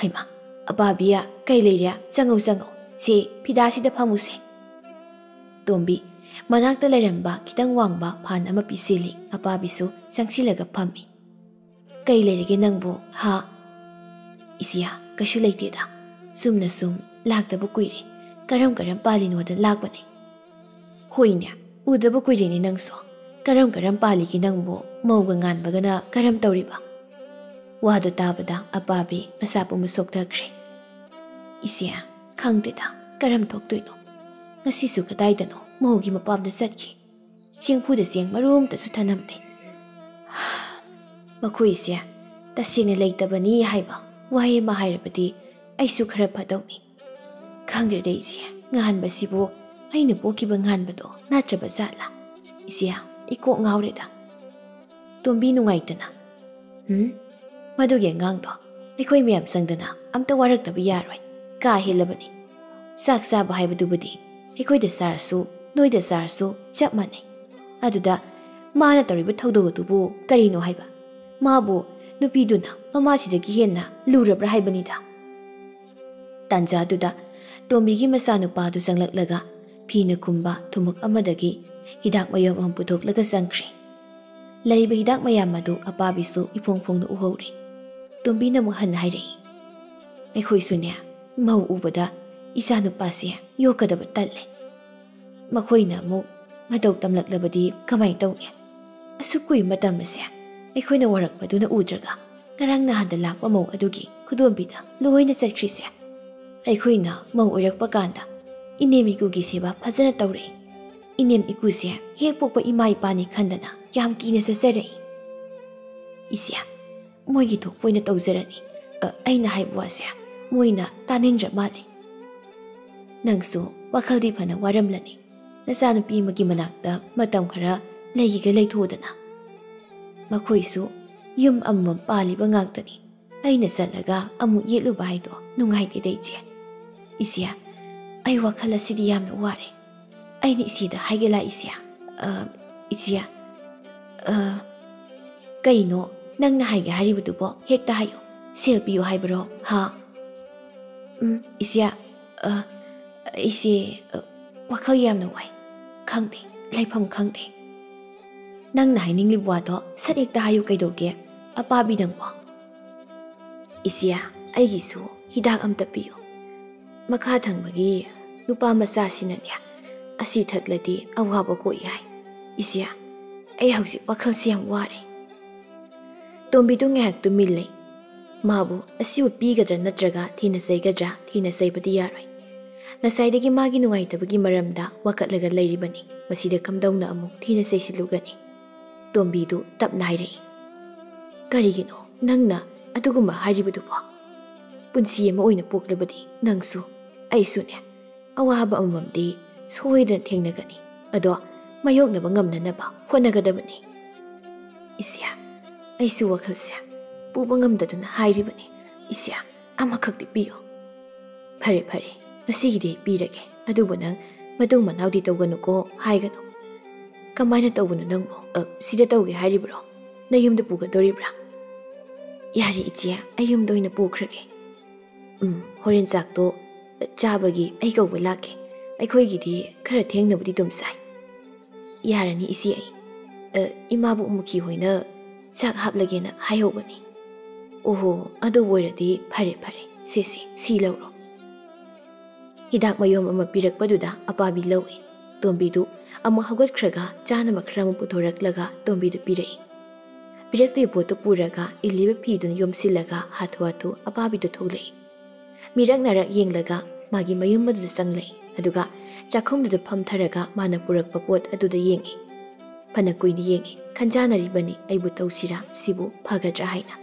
"ꯍꯩꯃꯥ, ꯑꯄꯥꯕꯤ, ꯀꯩ ꯂꯩꯔꯦ? ꯆꯪꯉꯧ, ꯆꯪꯉꯧ꯫ ꯁꯦ, ꯐꯤꯗꯥꯁꯤꯗ ꯐꯝꯃꯨꯁꯦ꯫" ꯇꯣꯝꯕꯤ ꯃꯅꯥꯛꯇ ꯂꯩꯔꯝꯕ ꯈꯤꯇꯪ ꯋꯥꯡꯕ ꯐꯥꯟ ꯑꯃ ꯄꯤꯁꯤꯜꯂꯤ꯫ ꯑꯄꯥꯕꯤꯁꯨ ꯆꯪꯁꯤꯜꯂꯒ ꯐꯝꯃꯤ꯫ "ꯀꯩ ꯂꯩꯔꯒꯦ ꯅꯪꯕꯨ, ꯍꯥ?" "ꯏꯆꯦ, ꯀꯩꯁꯨ ꯂꯩꯇꯦꯗ꯫ ꯆꯨꯝꯅ ꯁꯨꯝ ꯂꯥꯛꯇꯕ ꯀꯨꯏꯔꯦ꯫ ꯀꯔꯝ ꯀꯔꯝ ꯄꯥꯜꯂꯤꯅꯣꯗ ꯂꯥꯛꯄꯅꯦ꯫" "ꯍꯣꯏꯅꯦ, ꯎꯗꯕ ꯀꯨꯏꯔꯦꯅꯦ ꯅꯪꯁꯨ꯫ ꯀꯔꯝ ꯀꯔꯝ ꯄꯥꯜꯂꯤꯒꯦ ꯅꯪꯕꯨ? ꯃꯧꯒ ꯉꯥꯟꯕꯒꯅ ꯀꯔꯝ ꯇꯧꯔꯤꯕ?" ꯋꯥꯗꯨ ꯇꯥꯕꯗ ꯑꯄꯥꯕꯤ ꯃꯁꯥ ꯄꯨꯝꯕ ꯁꯣꯛꯊꯈ꯭ꯔꯦ꯫ "ꯏꯆꯦ, ꯈꯪꯗꯦꯗ, ꯀꯔꯝ ꯊꯣꯛꯇꯣꯏꯅꯣ? ꯉꯁꯤꯁꯨ ꯀꯗꯥꯏꯗꯅꯣ ꯃꯧꯒꯤ ꯃꯄꯥꯝꯗ ꯆꯠꯈꯤ꯫ ꯆꯦꯡꯐꯨꯗ ꯆꯦꯡ ꯃꯔꯨ ꯑꯃꯇꯁꯨ ꯊꯅꯝꯗꯦ꯫ ꯃꯈꯣꯏꯁꯦ ꯇꯁꯦꯡꯅ ꯂꯩꯇꯕꯅꯤ ꯍꯥꯏꯕ ꯋꯥꯍꯩ ꯑꯃ ꯍꯥꯏꯔꯕꯗꯤ ꯑꯩꯁꯨ ꯈꯔ ꯐꯗꯧꯅꯤ꯫ ꯈꯪꯗ꯭ꯔꯦꯗ ꯏꯆꯦ, ꯉꯍꯥꯟꯕꯁꯤꯕꯨ ꯑꯩꯅ ꯄꯣꯛꯈꯤꯕ ꯉꯍꯥꯟꯕꯗꯣ ꯅꯠꯇ꯭ꯔꯕ ꯖꯥꯠꯂꯥ? ꯏꯆꯦ, ꯑꯩ ꯀꯣꯛ ꯉꯥꯎꯔꯦꯗ꯫" ꯇꯣꯝꯕꯤ ꯅꯨꯡꯉꯥꯏꯇꯅ, "ꯎꯝ, ꯃꯗꯨꯒꯤ ꯑꯉꯥꯡꯗꯣ ꯑꯩꯈꯣꯏ ꯃꯌꯥꯝ ꯆꯪꯗꯅ ꯑꯝꯇ ꯋꯥꯔꯛꯇꯕ ꯌꯥꯔꯣꯏ꯫ ꯀꯥ ꯍꯦꯜꯂꯕꯅꯤ꯫ ꯆꯥꯛ ꯆꯥꯕ ꯍꯥꯏꯕꯗꯨꯕꯨꯗꯤ ꯑꯩꯈꯣꯏꯗ ꯆꯥꯔꯁꯨ ꯅꯣꯏꯗ ꯆꯥꯔꯁꯨ ꯆꯞ ꯃꯥꯟꯅꯩ꯫ ꯑꯗꯨꯗ ꯃꯥꯅ ꯇꯧꯔꯤꯕ ꯊꯧꯗꯣꯛ ꯑꯗꯨꯕꯨ ꯀꯔꯤꯅꯣ ꯍꯥꯏꯕ? ꯃꯥꯕꯨ ꯅꯨꯄꯤꯗꯨꯅ ꯃꯃꯥꯁꯤꯗꯒꯤ ꯍꯦꯟꯅ ꯂꯨꯔꯕ꯭ꯔꯥ ꯍꯥꯏꯕꯅꯤꯗ꯫" ꯇꯥꯟꯖꯥꯗꯨꯗ ꯇꯣꯝꯕꯤꯒꯤ ꯃꯆꯥꯅꯨꯄꯥꯗꯨ ꯆꯪꯂꯛꯂꯒ ꯐꯤꯅ ꯈꯨꯝꯕ ꯊꯨꯝꯃꯣꯛ ꯑꯃꯗꯒꯤ ꯍꯤꯗꯥꯛ ꯃꯌꯨꯝ ꯑꯃ ꯄꯨꯊꯣꯛꯂꯒ ꯆꯪꯈ꯭ꯔꯦ꯫ ꯂꯩꯔꯤꯕ ꯍꯤꯗꯥꯛ ꯃꯌꯥꯝ ꯑꯗꯨ ꯑꯄꯥꯕꯤꯁꯨ ꯏꯐꯣꯡ ꯐꯣꯡꯅ ꯎꯍꯧꯔꯦ꯫ ꯇꯣꯝꯕꯤꯅ ꯑꯃꯨꯛ ꯍꯟꯅ ꯍꯥꯏꯔꯛꯏ, "ꯑꯩꯈꯣꯏꯁꯨꯅꯦ, ꯃꯧ ꯎꯕꯗ ꯏꯆꯥꯅꯨꯄꯥꯁꯦ ꯌꯣꯛꯀꯗꯕ ꯇꯜꯂꯦ꯫ ꯃꯈꯣꯏꯅ ꯑꯃꯨꯛ ꯃꯇꯧ ꯇꯝꯂꯛꯂꯕꯗꯤ ꯀꯃꯥꯏꯅ ꯇꯧꯅꯤ? ꯑꯁꯨꯛ ꯀꯨꯏꯕ ꯃꯇꯝ ꯑꯁꯦ ꯑꯩꯈꯣꯏꯅ ꯋꯥꯔꯛꯄꯗꯨꯅ ꯎꯗ꯭ꯔꯒ ꯉꯔꯥꯡ ꯅꯍꯥꯟꯗ ꯂꯥꯛꯄ ꯃꯧ ꯑꯗꯨꯒꯤ ꯈꯨꯗꯣꯝꯕꯤꯗ ꯂꯣꯏꯅ ꯆꯠꯈ꯭ꯔꯤꯁꯦ꯫ ꯑꯩꯈꯣꯏꯅ ꯃꯧ ꯑꯣꯏꯔꯛꯄ ꯀꯥꯟꯗ ꯏꯅꯦꯝ ꯏꯀꯨꯒꯤ ꯁꯦꯕꯥ ꯐꯖꯅ ꯇꯧꯔꯛꯏ꯫ ꯏꯅꯦꯝ ꯏꯀꯨꯁꯦ ꯍꯦꯛ ꯄꯣꯛꯄ ꯏꯃꯥ ꯏꯄꯥꯅꯤ ꯈꯟꯗꯅ ꯌꯥꯝ ꯀꯤꯅ ꯆꯠꯆꯔꯛꯏ꯫ ꯏꯆꯦ, ꯃꯣꯏꯒꯤ ꯊꯣꯛꯄ ꯑꯣꯏꯅ ꯇꯧꯖꯔꯅꯤ꯫ ꯑ, ꯑꯩꯅ ꯍꯥꯏꯕ ꯋꯥꯁꯦ ꯃꯣꯏꯅ ꯇꯥꯅꯤꯡꯗ꯭ꯔ ꯃꯥꯜꯂꯦ꯫ ꯅꯪꯁꯨ ꯋꯥꯈꯜꯗꯤ ꯐꯅ ꯋꯥꯔꯝꯂꯅꯤ꯫ ꯅꯆꯥꯅꯨꯄꯤ ꯑꯃꯒꯤ ꯃꯅꯥꯛꯇ ꯃꯇꯝ ꯈꯔ ꯂꯩꯒꯦꯒ ꯂꯩꯊꯣꯛꯎꯗꯅ꯫ ꯃꯈꯣꯏꯁꯨ ꯌꯨꯝ ꯑꯃꯃꯝ ꯄꯥꯜꯂꯤꯕ ꯉꯥꯛꯇꯅꯤ꯫ ꯑꯩꯅ ꯆꯠꯂꯒ ꯑꯃꯨꯛ ꯌꯦꯠꯂꯨꯕ ꯍꯥꯏꯗꯣ ꯅꯨꯡꯉꯥꯏꯇꯦꯗ ꯏꯆꯦ꯫" "ꯏꯆꯦ, ꯑꯩ ꯋꯥꯈꯜ ꯑꯁꯤꯗꯤ ꯌꯥꯝꯅ ꯋꯥꯔꯦ꯫ ꯑꯩꯅ ꯏꯆꯦꯗ ꯍꯥꯏꯒꯦ ꯂꯥ ꯏꯆꯦ?" "ꯑ, ꯏꯆꯦ, ꯑ, ꯀꯩꯅꯣ ꯅꯪꯅ ꯍꯥꯏꯒꯦ ꯍꯥꯏꯔꯤꯕꯗꯨꯕꯣ? ꯍꯦꯛꯇ ꯍꯥꯏꯌꯨ꯫ ꯁꯦꯜ ꯄꯤꯌꯨ ꯍꯥꯏꯕꯔꯣ? ꯍꯥ?" "ꯎꯝ, ꯏꯆꯦ, ꯑ, ꯏꯆꯦ, ꯑ, ꯋꯥꯈꯜ ꯌꯥꯝꯅ ꯋꯥꯏ꯫ ꯈꯪꯗꯦ, ꯂꯩꯐꯝ ꯈꯪꯗꯦ꯫" "ꯅꯪꯅ ꯍꯥꯏꯅꯤꯡꯂꯤꯕ ꯋꯥꯗꯣ ꯁꯠ ꯍꯦꯛꯇ ꯍꯥꯏꯌꯨ ꯀꯩꯗꯧꯒꯦ? ꯑꯄꯥꯕꯤ ꯅꯪꯕꯣ꯫" "ꯏꯆꯦ, ꯑꯩꯒꯤꯁꯨ ꯍꯤꯗꯥꯛ ꯑꯝꯇ ꯄꯤꯌꯨ꯫ ꯃꯈꯥ ꯊꯪꯕꯒꯤ ꯅꯨꯄꯥ ꯃꯆꯥꯁꯤꯅꯅꯦ, ꯑꯁꯤ ꯊꯛꯂꯗꯤ ꯑꯋꯥꯕ ꯀꯣꯛꯏ ꯍꯥꯏ꯫ ꯏꯆꯦ, ꯑꯩ ꯍꯧꯖꯤꯛ ꯋꯥꯈꯜꯁꯦ ꯌꯥꯝ ꯋꯥꯔꯦ꯫" ꯇꯣꯝꯕꯤꯗꯨ ꯉꯥꯏꯍꯥꯛ ꯇꯨꯃꯤꯟ ꯂꯩ꯫ ꯃꯥꯕꯨ ꯑꯁꯤꯕꯨ ꯄꯤꯒꯗ꯭ꯔꯥ ꯅꯠꯇ꯭ꯔꯒ ꯊꯤꯅ ꯆꯩꯒꯗ꯭ꯔꯥ? ꯊꯤꯅ ꯆꯩꯕꯗꯤ ꯌꯥꯔꯣꯏ꯫ ꯉꯁꯥꯏꯗꯒꯤ ꯃꯥꯒꯤ ꯅꯨꯡꯉꯥꯏꯇꯕꯒꯤ ꯃꯔꯝꯗ ꯋꯥꯀꯠꯂꯒ ꯂꯩꯔꯤꯕꯅꯤ꯫ ꯃꯁꯤꯗ ꯀꯝꯗꯧꯅ ꯑꯃꯨꯛ ꯊꯤꯅ ꯆꯩꯁꯤꯜꯂꯨꯒꯅꯤ? ꯇꯣꯝꯕꯤꯗꯨ ꯇꯞꯅ ꯍꯥꯏꯔꯛꯏ, "ꯀꯔꯤꯒꯤꯅꯣ ꯅꯪꯅ ꯑꯗꯨꯒꯨꯝꯕ ꯍꯥꯏꯔꯤꯕꯗꯨꯕꯣ? ꯄꯨꯟꯁꯤ ꯑꯃ ꯑꯣꯏꯅ ꯄꯣꯛꯂꯕꯗꯤ ꯅꯪꯁꯨ ꯑꯩꯁꯨꯅꯦ ꯑꯋꯥꯕ ꯑꯃꯃꯝꯗꯤ ꯁꯣꯏꯗꯅ ꯊꯦꯡꯅꯒꯅꯤ꯫ ꯑꯗꯣ ꯃꯥꯌꯣꯛꯅꯕ ꯉꯝꯅꯅꯕ ꯍꯣꯠꯅꯒꯗꯕꯅꯤ꯫" "ꯏꯆꯦ, ꯑꯩꯁꯨ ꯋꯥꯈꯜꯁꯦ ꯄꯨꯕ ꯉꯝꯗꯗꯨꯅ ꯍꯥꯏꯔꯤꯕꯅꯤ꯫ ꯏꯆꯦ, ꯑꯃꯈꯛꯇꯤ ꯄꯤꯌꯨ꯫" "ꯐꯔꯦ ꯐꯔꯦ, ꯉꯁꯤꯒꯤꯗꯤ ꯑꯩ ꯄꯤꯔꯒꯦ꯫ ꯑꯗꯨꯕꯨ ꯅꯪ ꯃꯇꯨꯡ ꯃꯅꯥꯎꯗꯤ ꯇꯧꯒꯅꯨꯀꯣ, ꯍꯥꯏꯒꯅꯨ꯫" "ꯀꯃꯥꯏꯅ ꯇꯧꯕꯅꯣ ꯅꯪꯕꯨ? ꯑ, ꯁꯤꯗ ꯇꯧꯒꯦ ꯍꯥꯏꯔꯤꯕ꯭ꯔꯣ? ꯅꯌꯨꯝꯗ ꯄꯨꯒꯗꯣꯔꯤꯕ꯭ꯔꯥ?" "ꯌꯥꯔꯦ ꯏꯆꯦ, ꯑꯩ ꯌꯨꯝꯗ ꯑꯣꯏꯅ ꯄꯨꯈ꯭ꯔꯒꯦ꯫ ꯎꯝ, ꯍꯣꯔꯦꯟ ꯆꯥꯛꯇꯣ ꯆꯥꯕꯒꯤ ꯑꯩ ꯀꯧꯕ ꯂꯥꯛꯀꯦ꯫ ꯑꯩꯈꯣꯏꯒꯤꯗꯤ ꯈꯔ ꯊꯦꯡꯅꯕꯨꯗꯤ ꯑꯗꯨꯝ ꯆꯥꯏ꯫" "ꯌꯥꯔꯅꯤ ꯏꯆꯦ, ꯑꯩ, ꯑ, ꯏꯃꯥꯕꯣꯛ ꯃꯨꯈꯤ ꯍꯣꯏꯅ ꯆꯥꯛ ꯍꯥꯞꯂꯒꯦꯅ ꯍꯥꯏꯍꯧꯕꯅꯤ꯫" "ꯑꯣꯍꯣ, ꯑꯗꯨ ꯑꯣꯏꯔꯗꯤ ꯐꯔꯦ ꯐꯔꯦ꯫ ꯁꯦ ꯁꯦ, ꯁꯤ ꯂꯧꯔꯣ꯫" ꯍꯤꯗꯥꯛ ꯃꯌꯣꯝ ꯑꯃ ꯄꯤꯔꯛꯄꯗꯨꯗ ꯑꯄꯥꯕꯤ ꯂꯧꯏ꯫ ꯇꯣꯝꯕꯤꯗꯨ ꯑꯃꯨꯛ ꯍꯧꯒꯠꯈ꯭ꯔꯒ ꯆꯥꯅꯕ ꯈꯔ ꯑꯃꯨꯛ ꯄꯨꯊꯣꯔꯛꯂꯒ ꯇꯣꯝꯕꯤꯗꯨ ꯄꯤꯔꯛꯏ꯫ ꯄꯤꯔꯛꯂꯤꯕ ꯄꯣꯠꯇꯨ ꯄꯨꯔꯒ ꯏꯜꯂꯤꯕ ꯐꯤꯗꯨꯅ ꯌꯣꯝꯁꯤꯜꯂꯒ ꯍꯥꯊꯨ ꯍꯥꯊꯨ ꯑꯄꯥꯕꯤꯗꯨ ꯊꯣꯛꯂꯛꯏ꯫ ꯃꯤꯔꯛ ꯅꯥꯔꯛ ꯌꯦꯡꯂꯒ ꯃꯥꯒꯤ ꯃꯌꯨꯝ ꯑꯗꯨꯗ ꯆꯪꯂꯛꯏ꯫ ꯑꯗꯨꯒ ꯆꯥꯛꯈꯨꯝꯗꯨꯗ ꯐꯝꯊꯔꯒ ꯃꯥꯅ ꯄꯨꯔꯛꯄ ꯄꯣꯠ ꯑꯗꯨꯗ ꯌꯦꯡꯏ꯫ ꯐꯅ ꯀꯨꯏꯅ ꯌꯦꯡꯏ, ꯈꯟꯖꯥꯅꯔꯤꯕꯅꯤ, ꯑꯩꯕꯨ ꯇꯧꯁꯤꯔꯥ, ꯁꯤꯕꯨ ꯐꯒꯗ꯭ꯔꯥ ꯍꯥꯏꯅ꯫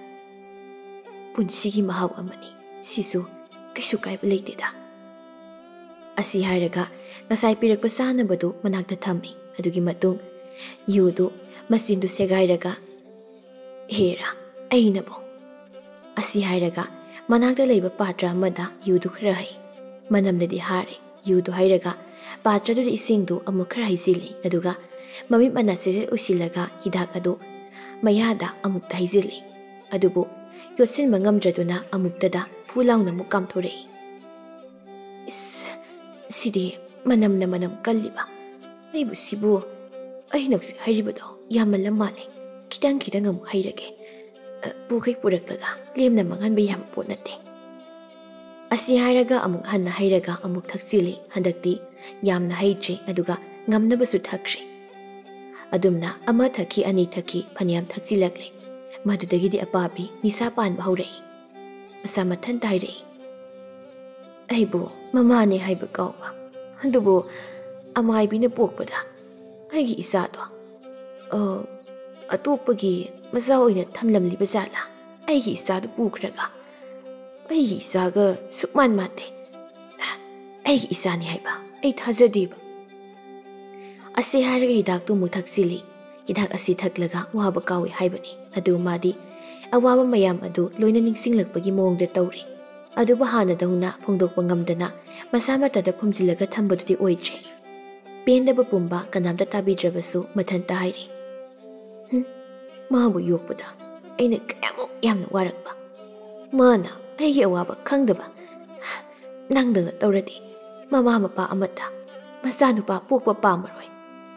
"ꯄꯨꯟꯁꯤꯒꯤ ꯃꯍꯥꯎ ꯑꯃꯅꯤ, ꯁꯤꯁꯨ ꯀꯩꯁꯨ ꯀꯥꯏꯕ ꯂꯩꯇꯦꯗ꯫" ꯑꯁꯤ ꯍꯥꯏꯔꯒ ꯉꯁꯥꯏ ꯄꯤꯔꯛꯄ ꯆꯥꯅꯕꯗꯨ ꯃꯅꯥꯛꯇ ꯊꯝꯃꯤ꯫ ꯑꯗꯨꯒꯤ ꯃꯇꯨꯡ ꯌꯨꯗꯨ ꯃꯆꯤꯟꯗꯨ ꯁꯦꯒꯥꯏꯔꯒ, "ꯍꯦꯔꯥ, ꯑꯩꯅꯕꯨ꯫" ꯑꯁꯤ ꯍꯥꯏꯔꯒ ꯃꯅꯥꯛꯇ ꯂꯩꯕ ꯄꯥꯇ꯭ꯔ ꯑꯃꯗ ꯌꯨꯗꯨ ꯈꯔ ꯍꯩ꯫ ꯃꯅꯝꯅꯗꯤ ꯍꯥꯔꯦ꯫ ꯌꯨꯗꯨ ꯍꯩꯔꯒ ꯄꯥꯇ꯭ꯔꯗꯨꯗ ꯏꯁꯤꯡꯗꯨ ꯑꯃꯨꯛ ꯈꯔ ꯍꯩꯖꯤꯜꯂꯤ꯫ ꯑꯗꯨꯒ ꯃꯃꯤꯠ ꯃꯅꯥ ꯆꯦꯖꯦꯠ ꯎꯏꯁꯤꯜꯂꯒ ꯍꯤꯗꯥꯛ ꯑꯗꯨ ꯃꯌꯥꯗ ꯑꯃꯨꯛꯇ ꯍꯩꯖꯤꯜꯂꯤ꯫ ꯑꯗꯨꯕꯨ ꯌꯣꯠꯁꯤꯟꯕ ꯉꯝꯗ꯭ꯔꯗꯨꯅ ꯑꯃꯨꯛꯇꯗ ꯐꯨ ꯂꯥꯎꯅ ꯑꯃꯨꯛ ꯀꯥꯝꯊꯣꯔꯛꯏ꯫ "ꯏꯁ, ꯁꯤꯗꯤ ꯃꯅꯝꯅ ꯃꯅꯝ ꯀꯜꯂꯤꯕ꯫ ꯑꯩꯕꯨ ꯁꯤꯕꯨ ꯑꯩꯅ ꯍꯧꯖꯤꯛ ꯍꯩꯔꯤꯕꯗꯣ ꯌꯥꯝꯃꯜꯂ ꯃꯥꯜꯂꯦ꯫ ꯈꯤꯇꯪ ꯈꯤꯇꯪ ꯑꯃꯨꯛ ꯍꯩꯔꯒꯦ꯫ ꯑ, ꯄꯨꯈꯩ ꯄꯨꯔꯛꯂꯒ ꯂꯦꯝꯅ ꯃꯥꯡꯍꯟꯕ ꯌꯥꯕ ꯄꯣꯠ ꯅꯠꯇꯦ꯫" ꯑꯁꯤ ꯍꯥꯏꯔꯒ ꯑꯃꯨꯛ ꯍꯟꯅ ꯍꯩꯔꯒ ꯑꯃꯨꯛ ꯊꯛꯆꯤꯜꯂꯤ꯫ ꯍꯟꯗꯛꯇꯤ ꯌꯥꯝꯅ ꯍꯩꯇ꯭ꯔꯦ, ꯑꯗꯨꯒ ꯉꯝꯅꯕꯁꯨ ꯊꯛꯈ꯭ꯔꯦ꯫ ꯑꯗꯨꯝꯅ ꯑꯃ ꯊꯛꯈꯤ, ꯑꯅꯤ ꯊꯛꯈꯤ, ꯐꯅꯌꯥꯝ ꯊꯛꯆꯤꯜꯂꯛꯂꯦ꯫ ꯃꯗꯨꯗꯒꯤꯗꯤ ꯑꯄꯥꯕꯤ ꯅꯤꯁꯥ ꯄꯥꯟꯕ ꯍꯧꯔꯛꯏ꯫ ꯃꯁꯥ ꯃꯊꯟꯇ ꯍꯥꯏꯔꯛꯏ꯫ ꯑꯩꯕꯨ ꯃꯃꯥꯅꯦ ꯍꯥꯏꯕ ꯀꯥꯎꯕ꯫ ꯑꯗꯨꯕꯨ ꯑꯃꯥꯏꯕꯤꯅ ꯄꯣꯛꯄꯗ ꯑꯩꯒꯤ ꯏꯆꯥꯗꯣ, ꯑ, ꯑꯇꯣꯞꯄꯒꯤ ꯃꯆꯥ ꯑꯣꯏꯅ ꯊꯝꯂꯝꯂꯤꯕ ꯖꯥꯠꯂꯥ? ꯑꯩꯒꯤ ꯏꯆꯥꯗꯨ ꯄꯨꯈ꯭ꯔꯒ ꯑꯩꯒꯤ ꯏꯆꯥꯒ ꯁꯨꯛꯃꯥꯟ ꯃꯥꯟꯗꯦ꯫ ꯑꯩꯒꯤ ꯏꯆꯥꯅꯤ ꯍꯥꯏꯕ ꯑꯩ ꯊꯥꯖꯗꯦꯕ꯫ ꯑꯁꯤ ꯍꯥꯏꯔꯒ ꯍꯤꯗꯥꯛꯇꯨ ꯑꯃꯨꯛ ꯊꯛꯆꯤꯜꯂꯤ꯫ ꯍꯤꯗꯥꯛ ꯑꯁꯤ ꯊꯛꯂꯒ ꯋꯥꯕ ꯀꯥꯎꯏ ꯍꯥꯏꯕꯅꯤ꯫ ꯑꯗꯨ ꯃꯥꯗꯤ ꯑꯋꯥꯕ ꯃꯌꯥꯝ ꯑꯗꯨ ꯂꯣꯏꯅ ꯅꯤꯡꯁꯤꯡꯂꯛꯄꯒꯤ ꯃꯑꯣꯡꯗ ꯇꯧꯔꯤ꯫ ꯑꯗꯨꯕꯨ ꯍꯥꯟꯅꯗꯧꯅ ꯐꯣꯡꯗꯣꯛꯄ ꯉꯝꯗꯅ ꯃꯁꯥ ꯃꯊꯟꯇ ꯐꯨꯝꯖꯤꯜꯂꯒ ꯊꯝꯕꯗꯨꯗꯤ ꯑꯣꯏꯗ꯭ꯔꯦ꯫ ꯄꯦꯟꯗꯕ ꯄꯨꯝꯕ ꯀꯅꯥꯝꯇ ꯇꯥꯕꯤꯗ꯭ꯔꯕꯁꯨ ꯃꯊꯟꯇ ꯍꯥꯏꯔꯤ, "ꯍꯨꯝ, ꯃꯥꯕꯨ ꯌꯣꯛꯄꯗ ꯑꯩꯅ ꯀꯌꯥꯃꯨꯛ ꯌꯥꯝꯅ ꯋꯥꯔꯛꯄ꯫ ꯃꯥꯅ ꯑꯩꯒꯤ ꯑꯋꯥꯕ ꯈꯪꯗꯕ꯫ ꯅꯪꯗꯧꯅ ꯇꯧꯔꯗꯤ ꯃꯃꯥ ꯃꯄꯥ ꯑꯃꯠꯇ ꯃꯆꯥꯅꯨꯄꯥ ꯄꯣꯛꯄ ꯄꯥꯝꯃꯔꯣꯏ꯫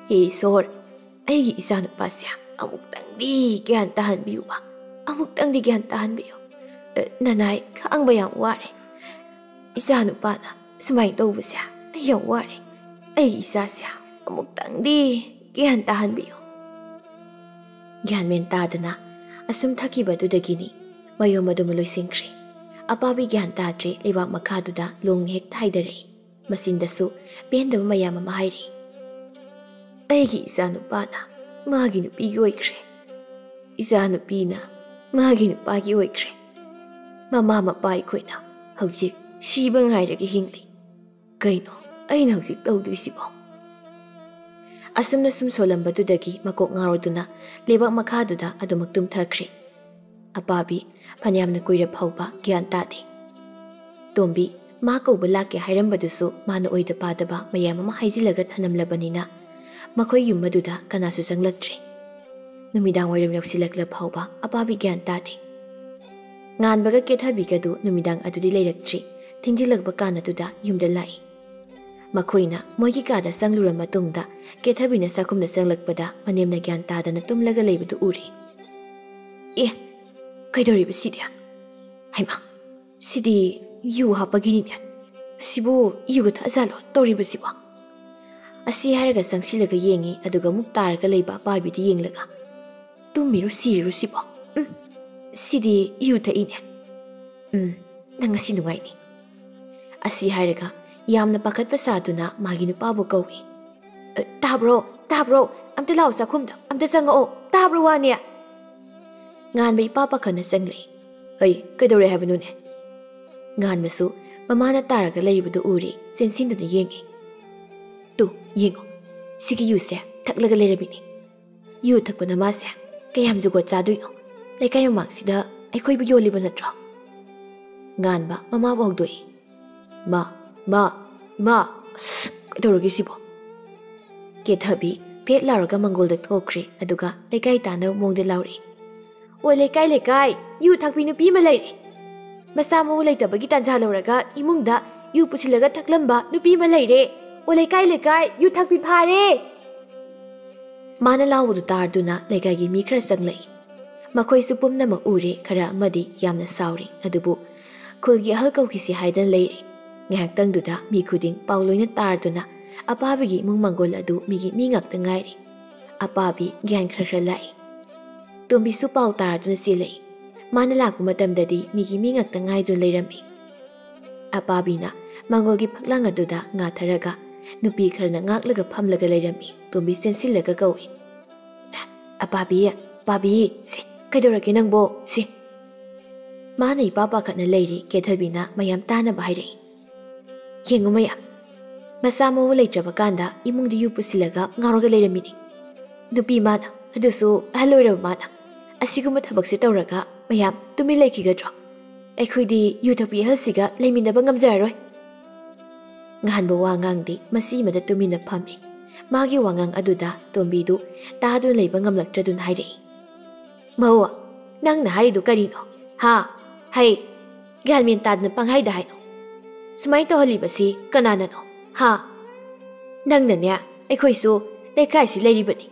ꯍꯦ ꯏꯁꯣꯔ, ꯑꯩꯒꯤ ꯏꯆꯥꯅꯨꯄꯥꯁꯦ ꯑꯃꯨꯛꯇꯪꯗꯤ ꯒ꯭ꯌꯥꯟ ꯇꯥꯍꯟꯕꯤꯌꯨꯕ꯫ ꯑꯃꯨꯛꯇꯪꯗꯤ ꯒ꯭ꯌꯥꯟ ꯇꯥꯍꯟꯕꯤꯌꯨ꯫ ꯑ, ꯅꯅꯥꯏ ꯈꯥꯡꯕ ꯌꯥꯝ ꯋꯥꯔꯦ꯫ ꯏꯆꯥꯅꯨꯄꯥꯅ ꯁꯨꯃꯥꯏꯅ ꯇꯧꯕꯁꯦ ꯑꯩ ꯌꯥꯝ ꯋꯥꯔꯦ꯫ ꯑꯩꯒꯤ ꯏꯆꯥꯁꯦ ꯑꯃꯨꯛꯇꯪꯗꯤ ꯒ꯭ꯌꯥꯟ ꯇꯥꯍꯟꯕꯤꯌꯨ꯫" ꯒ꯭ꯌꯥꯟ ꯃꯦꯟ ꯇꯥꯗꯅ ꯑꯁꯨꯝ ꯊꯛꯈꯤꯕꯗꯨꯗꯒꯤꯅꯤ ꯃꯌꯣꯝ ꯑꯗꯨꯃ ꯂꯣꯏꯁꯤꯟꯈ꯭ꯔꯦ꯫ ꯑꯄꯥꯕꯤ ꯒ꯭ꯌꯥꯟ ꯇꯥꯗ꯭ꯔꯦ, ꯂꯩꯕꯥꯛ ꯃꯈꯥꯗꯨꯗ ꯂꯣꯡꯅ ꯍꯦꯛꯇ ꯍꯥꯏꯗꯔꯛꯏ꯫ ꯃꯆꯤꯟꯗꯁꯨ ꯄꯦꯟꯗꯕ ꯃꯌꯥꯝ ꯑꯃ ꯍꯥꯏꯔꯤ꯫ "ꯑꯩꯒꯤ ꯏꯆꯥꯅꯨꯄꯥꯅ ꯃꯥꯒꯤ ꯅꯨꯄꯤꯒꯤ ꯑꯣꯏꯈ꯭ꯔꯦ꯫ ꯏꯆꯥꯅꯨꯄꯤꯅ ꯃꯥꯒꯤ ꯅꯨꯄꯥꯒꯤ ꯑꯣꯏꯈ꯭ꯔꯦ꯫ ꯃꯃꯥ ꯃꯄꯥ ꯑꯩꯈꯣꯏꯅ ꯍꯧꯖꯤꯛ ꯁꯤꯕ ꯉꯥꯏꯔꯒ ꯍꯤꯡꯂꯤ꯫ ꯀꯩꯅꯣ ꯑꯩꯅ ꯍꯧꯖꯤꯛ ꯇꯧꯗꯣꯏꯁꯤꯕꯣ?" ꯑꯁꯨꯝꯅ ꯁꯨꯝ ꯁꯣꯜꯂꯝꯕꯗꯨꯗꯒꯤ ꯃꯀꯣꯛ ꯉꯥꯎꯔꯗꯨꯅ ꯂꯩꯕꯥꯛ ꯃꯈꯥꯗꯨꯗ ꯑꯗꯨꯃꯛ ꯇꯨꯝꯊꯈ꯭ꯔꯦ꯫ ꯑꯄꯥꯕꯤ ꯐꯅꯌꯥꯝꯅ ꯀꯨꯏꯔ ꯐꯥꯎꯕ ꯒ꯭ꯌꯥꯟ ꯇꯥꯗꯦ꯫ ꯇꯣꯝꯕꯤ ꯃꯥ ꯀꯧꯕ ꯂꯥꯛꯀꯦ ꯍꯥꯏꯔꯝꯕꯗꯨꯁꯨ ꯃꯥꯅ ꯑꯣꯏꯗ ꯄꯥꯗꯕ ꯃꯌꯥꯝ ꯑꯃ ꯍꯥꯏꯖꯤꯜꯂꯒ ꯊꯅꯝꯂꯕꯅꯤꯅ ꯃꯈꯣꯏ ꯌꯨꯝ ꯑꯗꯨꯗ ꯀꯅꯥꯁꯨ ꯆꯪꯂꯛꯇ꯭ꯔꯦ꯫ ꯅꯨꯃꯤꯗꯥꯡ ꯋꯥꯏꯔꯝ ꯌꯧꯁꯤꯜꯂꯛꯂ ꯐꯥꯎꯕ ꯑꯄꯥꯕꯤ ꯒ꯭ꯌꯥꯟ ꯇꯥꯗꯦ꯫ ꯉꯥꯟꯕꯒ ꯀꯦꯊꯕꯤꯒꯗꯨ ꯅꯨꯃꯤꯗꯥꯡ ꯑꯗꯨꯗꯤ ꯂꯩꯔꯛꯇ꯭ꯔꯤ꯫ ꯊꯦꯡꯖꯤꯜꯂꯛꯄ ꯀꯥꯟ ꯑꯗꯨꯗ ꯌꯨꯝꯗ ꯂꯥꯛꯏ꯫ ꯃꯈꯣꯏꯅ ꯃꯣꯏꯒꯤ ꯀꯥꯗ ꯆꯪꯂꯨꯔ ꯃꯇꯨꯡꯗ ꯀꯦꯊꯕꯤꯅ ꯆꯥꯛꯈꯨꯝꯗ ꯆꯪꯂꯛꯄꯗ ꯃꯅꯦꯝꯅ ꯒ꯭ꯌꯥꯟ ꯇꯥꯗꯅ ꯇꯨꯝꯂꯒ ꯂꯩꯕꯗꯨ ꯎꯔꯦ꯫ "ꯑꯦ, ꯀꯩꯗꯧꯔꯤꯕ ꯁꯤꯗꯤ? ꯍꯩꯃꯥ, ꯁꯤꯗꯤ ꯌꯨ ꯍꯥꯞꯄꯒꯤꯅꯤꯅꯦ꯫ ꯁꯤꯕꯨ ꯌꯨꯒ ꯊꯛꯑꯖꯥꯠꯂꯣ ꯇꯧꯔꯤꯕꯁꯤꯕꯣ?" ꯑꯁꯤ ꯍꯥꯏꯔꯒ ꯆꯪꯁꯤꯜꯂꯒ ꯌꯦꯡꯉꯤ, ꯑꯗꯨꯒ ꯑꯃꯨꯛ ꯇꯥꯔꯒ ꯂꯩꯕ ꯑꯄꯥꯕꯤꯗ ꯌꯦꯡꯂꯒ, "ꯇꯨꯝꯃꯤꯔꯣ ꯁꯤꯔꯤꯔꯣ ꯁꯤꯕꯣ? ꯎꯝ, ꯁꯤꯗꯤ ꯌꯨ ꯊꯛꯏꯅꯦ꯫" "ꯎꯝ, ꯅꯪ ꯉꯁꯤ ꯅꯨꯡꯉꯥꯏꯅꯤ"꯫ ꯑꯁꯤ ꯍꯥꯏꯔꯒ ꯌꯥꯝꯅ ꯄꯥꯈꯠꯄ ꯁꯥꯗꯨꯅ ꯃꯥꯒꯤ ꯅꯨꯄꯥꯕꯨ ꯀꯧꯏ꯫ "ꯑ, ꯇꯥꯕ꯭ꯔꯣ? ꯇꯥꯕ꯭ꯔꯣ? ꯑꯝꯇ ꯂꯥꯛꯑꯣ, ꯆꯥꯛꯈꯨꯝꯗ ꯑꯝꯇ ꯆꯪꯉꯛꯑꯣ꯫ ꯇꯥꯕ꯭ꯔꯣ ꯋꯥꯅꯦ?" ꯉꯥꯟꯕ ꯏꯄꯥ ꯄꯥꯈꯠꯅ ꯆꯪꯂꯛꯏ꯫ "ꯑꯩ ꯀꯩꯗꯧꯔꯦ ꯍꯥꯏꯕꯅꯣꯅꯦ?" ꯉꯥꯟꯕꯁꯨ ꯃꯃꯥꯅ ꯇꯥꯔꯒ ꯂꯩꯕꯗꯨ ꯎꯔꯦ, ꯆꯦꯟꯁꯤꯟꯗꯨꯅ ꯌꯦꯡꯉꯤ꯫ "ꯇꯨ, ꯌꯦꯡꯉꯣ, ꯁꯤꯒꯤ ꯌꯨꯁꯦ ꯊꯛꯂꯒ ꯂꯩꯔꯝꯃꯤꯅꯤ꯫ ꯌꯨ ꯊꯛꯄꯅ ꯃꯥꯁꯦ ꯀꯌꯥꯝ ꯖꯨꯒꯣꯠ ꯆꯥꯗꯣꯏꯅꯣ? ꯂꯩꯀꯥꯏ ꯃꯃꯥꯡꯁꯤꯗ ꯑꯩꯈꯣꯏꯕꯨ ꯌꯣꯜꯂꯤꯕ ꯅꯠꯇ꯭ꯔꯣ?" ꯉꯥꯟꯕ ꯃꯃꯥꯕꯨ ꯍꯧꯗꯣꯛꯏ꯫ "ꯃꯥ, ꯃꯥ, ꯏꯃꯥ, ꯑꯁ, ꯀꯩꯗꯧꯔꯒꯦ ꯁꯤꯕꯣ?" ꯀꯦꯊꯕꯤ ꯐꯦꯠ ꯂꯥꯎꯔꯒ ꯃꯪꯒꯣꯜꯗ ꯊꯣꯛꯈ꯭ꯔꯦ, ꯑꯗꯨꯒ ꯂꯩꯀꯥꯏ ꯇꯥꯅꯕ ꯃꯑꯣꯡꯗ ꯂꯥꯎꯔꯛꯏ꯫ "ꯑꯣ ꯂꯩꯀꯥꯏ, ꯂꯩꯀꯥꯏ, ꯌꯨ ꯊꯛꯄꯤ ꯅꯨꯄꯤ ꯑꯃ ꯂꯩꯔꯦ꯫ ꯃꯆꯥ ꯃꯎ ꯂꯩꯇꯕꯒꯤ ꯇꯥꯟꯖꯥ ꯂꯧꯔꯒ ꯏꯃꯨꯡꯗ ꯌꯨ ꯄꯨꯁꯤꯜꯂꯒ ꯊꯛꯂꯝꯕ ꯅꯨꯄꯤ ꯑꯃ ꯂꯩꯔꯦ꯫ ꯑꯣ ꯂꯩꯀꯥꯏ, ꯂꯩꯀꯥꯏ, ꯌꯨ ꯊꯛꯄꯤ ꯐꯥꯔꯦ!" ꯃꯥꯅ ꯂꯥꯎꯕꯗꯨ ꯇꯥꯔꯗꯨꯅ ꯂꯩꯀꯥꯏꯒꯤ ꯃꯤ ꯈꯔ ꯆꯪꯂꯛꯏ꯫ ꯃꯈꯣꯏꯁꯨ ꯄꯨꯝꯅꯃꯛ ꯎꯔꯦ, ꯈꯔ ꯑꯃꯗꯤ ꯌꯥꯝꯅ ꯁꯥꯎꯔꯤ, ꯑꯗꯨꯕꯨ ꯈꯨꯜꯒꯤ ꯑꯍꯜ ꯀꯧꯈꯤꯁꯤ ꯍꯥꯏꯗꯅ ꯂꯩꯔꯤ꯫ ꯉꯥꯏꯍꯥꯛꯇꯪꯗꯨꯗ ꯃꯤ ꯈꯨꯗꯤꯡ ꯄꯥꯎ ꯂꯣꯏꯅ ꯇꯥꯔꯗꯨꯅ ꯑꯄꯥꯕꯤꯒꯤ ꯏꯃꯨꯡ ꯃꯪꯒꯣꯜ ꯑꯗꯨ ꯃꯤꯒꯤ ꯃꯤ ꯉꯥꯛꯇ ꯉꯥꯏꯔꯤ꯫ ꯑꯄꯥꯕꯤ ꯒ꯭ꯌꯥꯟ ꯈꯔ ꯈꯔ ꯂꯥꯛꯏ꯫ ꯇꯣꯝꯕꯤꯁꯨ ꯄꯥꯎ ꯇꯥꯔꯗꯨꯅ ꯆꯦꯜꯂꯛꯏ꯫ ꯃꯥꯅ ꯂꯥꯛꯄ ꯃꯇꯝꯗꯗꯤ ꯃꯤꯒꯤ ꯃꯤ ꯉꯥꯛꯇ ꯉꯥꯏꯗꯨꯅ ꯂꯩꯔꯝꯃꯤ꯫ ꯑꯄꯥꯕꯤꯅ ꯃꯪꯒꯣꯜꯒꯤ ꯐꯛꯂꯥꯡ ꯑꯗꯨꯗ ꯉꯥꯊꯔꯒ ꯅꯨꯄꯤ ꯈꯔꯅ ꯉꯥꯛꯂꯒ ꯐꯝꯂꯒ ꯂꯩꯔꯝꯃꯤ꯫ ꯇꯣꯝꯕꯤ ꯆꯦꯟꯁꯤꯜꯂꯒ ꯀꯧꯏ, "ꯑꯄꯥꯕꯤ, ꯑꯄꯥꯕꯤ, ꯁꯤ, ꯀꯩꯗꯧꯔꯒꯦ ꯅꯪꯕꯣ? ꯁꯤ!" ꯃꯥꯅ ꯏꯄꯥ ꯄꯥꯈꯠꯅ ꯂꯩꯔꯤ꯫ ꯀꯦꯊꯕꯤꯅ ꯃꯌꯥꯝ ꯇꯥꯅꯕ ꯍꯥꯏꯔꯛꯏ, "ꯌꯦꯡꯉꯨ ꯃꯌꯥꯝ, ꯃꯆꯥ ꯃꯎ ꯂꯩꯇ꯭ꯔꯕ ꯀꯥꯟꯗ ꯏꯃꯨꯡꯗ ꯌꯨ ꯄꯨꯁꯤꯜꯂꯒ ꯉꯥꯎꯔꯒ ꯂꯩꯔꯝꯃꯤꯅꯤ꯫ ꯅꯨꯄꯤ ꯃꯥꯅ, ꯑꯗꯨꯁꯨ ꯑꯍꯜ ꯑꯣꯏꯔꯕ ꯃꯥꯅ꯫ ꯑꯁꯤꯒꯨꯝꯕ ꯊꯕꯛꯁꯦ ꯇꯧꯔꯒ ꯃꯌꯥꯝ ꯇꯨꯃꯤꯟ ꯂꯩꯈꯤꯒꯗ꯭ꯔꯣ? ꯑꯩꯈꯣꯏꯗꯤ ꯌꯨ ꯊꯛꯄꯤ ꯑꯍꯜꯁꯤꯒ ꯂꯩꯃꯤꯟꯅꯕ ꯉꯝꯖꯔꯔꯣꯏ"꯫ ꯉꯍꯥꯟꯕ ꯋꯥ ꯉꯥꯡꯗꯦ, ꯃꯁꯤꯃꯗ ꯇꯨꯃꯤꯟꯅ ꯐꯝꯃꯤ꯫ ꯃꯥꯒꯤ ꯋꯥꯉꯥꯡ ꯑꯗꯨꯗ ꯇꯣꯝꯕꯤꯗꯨ ꯇꯥꯗꯨꯅ ꯂꯩꯕ ꯉꯝꯂꯛꯇ꯭ꯔꯗꯨꯅ ꯍꯥꯏꯔꯛꯏ, "ꯃꯧ, ꯅꯪꯅ ꯍꯥꯏꯔꯤꯗꯨ ꯀꯔꯤꯅꯣ? ꯍꯥ? ꯍꯩ, ꯒ꯭ꯌꯥꯟ ꯃꯦꯟ ꯇꯥꯗꯅ ꯄꯪꯍꯥꯏꯗ ꯍꯥꯏꯅꯨ꯫ ꯁꯨꯃꯥꯏꯅ ꯇꯧꯍꯜꯂꯤꯕꯁꯤ ꯀꯅꯥꯅꯅꯣ? ꯍꯥ? ꯅꯪꯅꯅꯦ, ꯑꯩꯈꯣꯏꯁꯨ ꯂꯩꯀꯥꯏꯁꯤ ꯂꯩꯔꯤꯕꯅꯤ꯫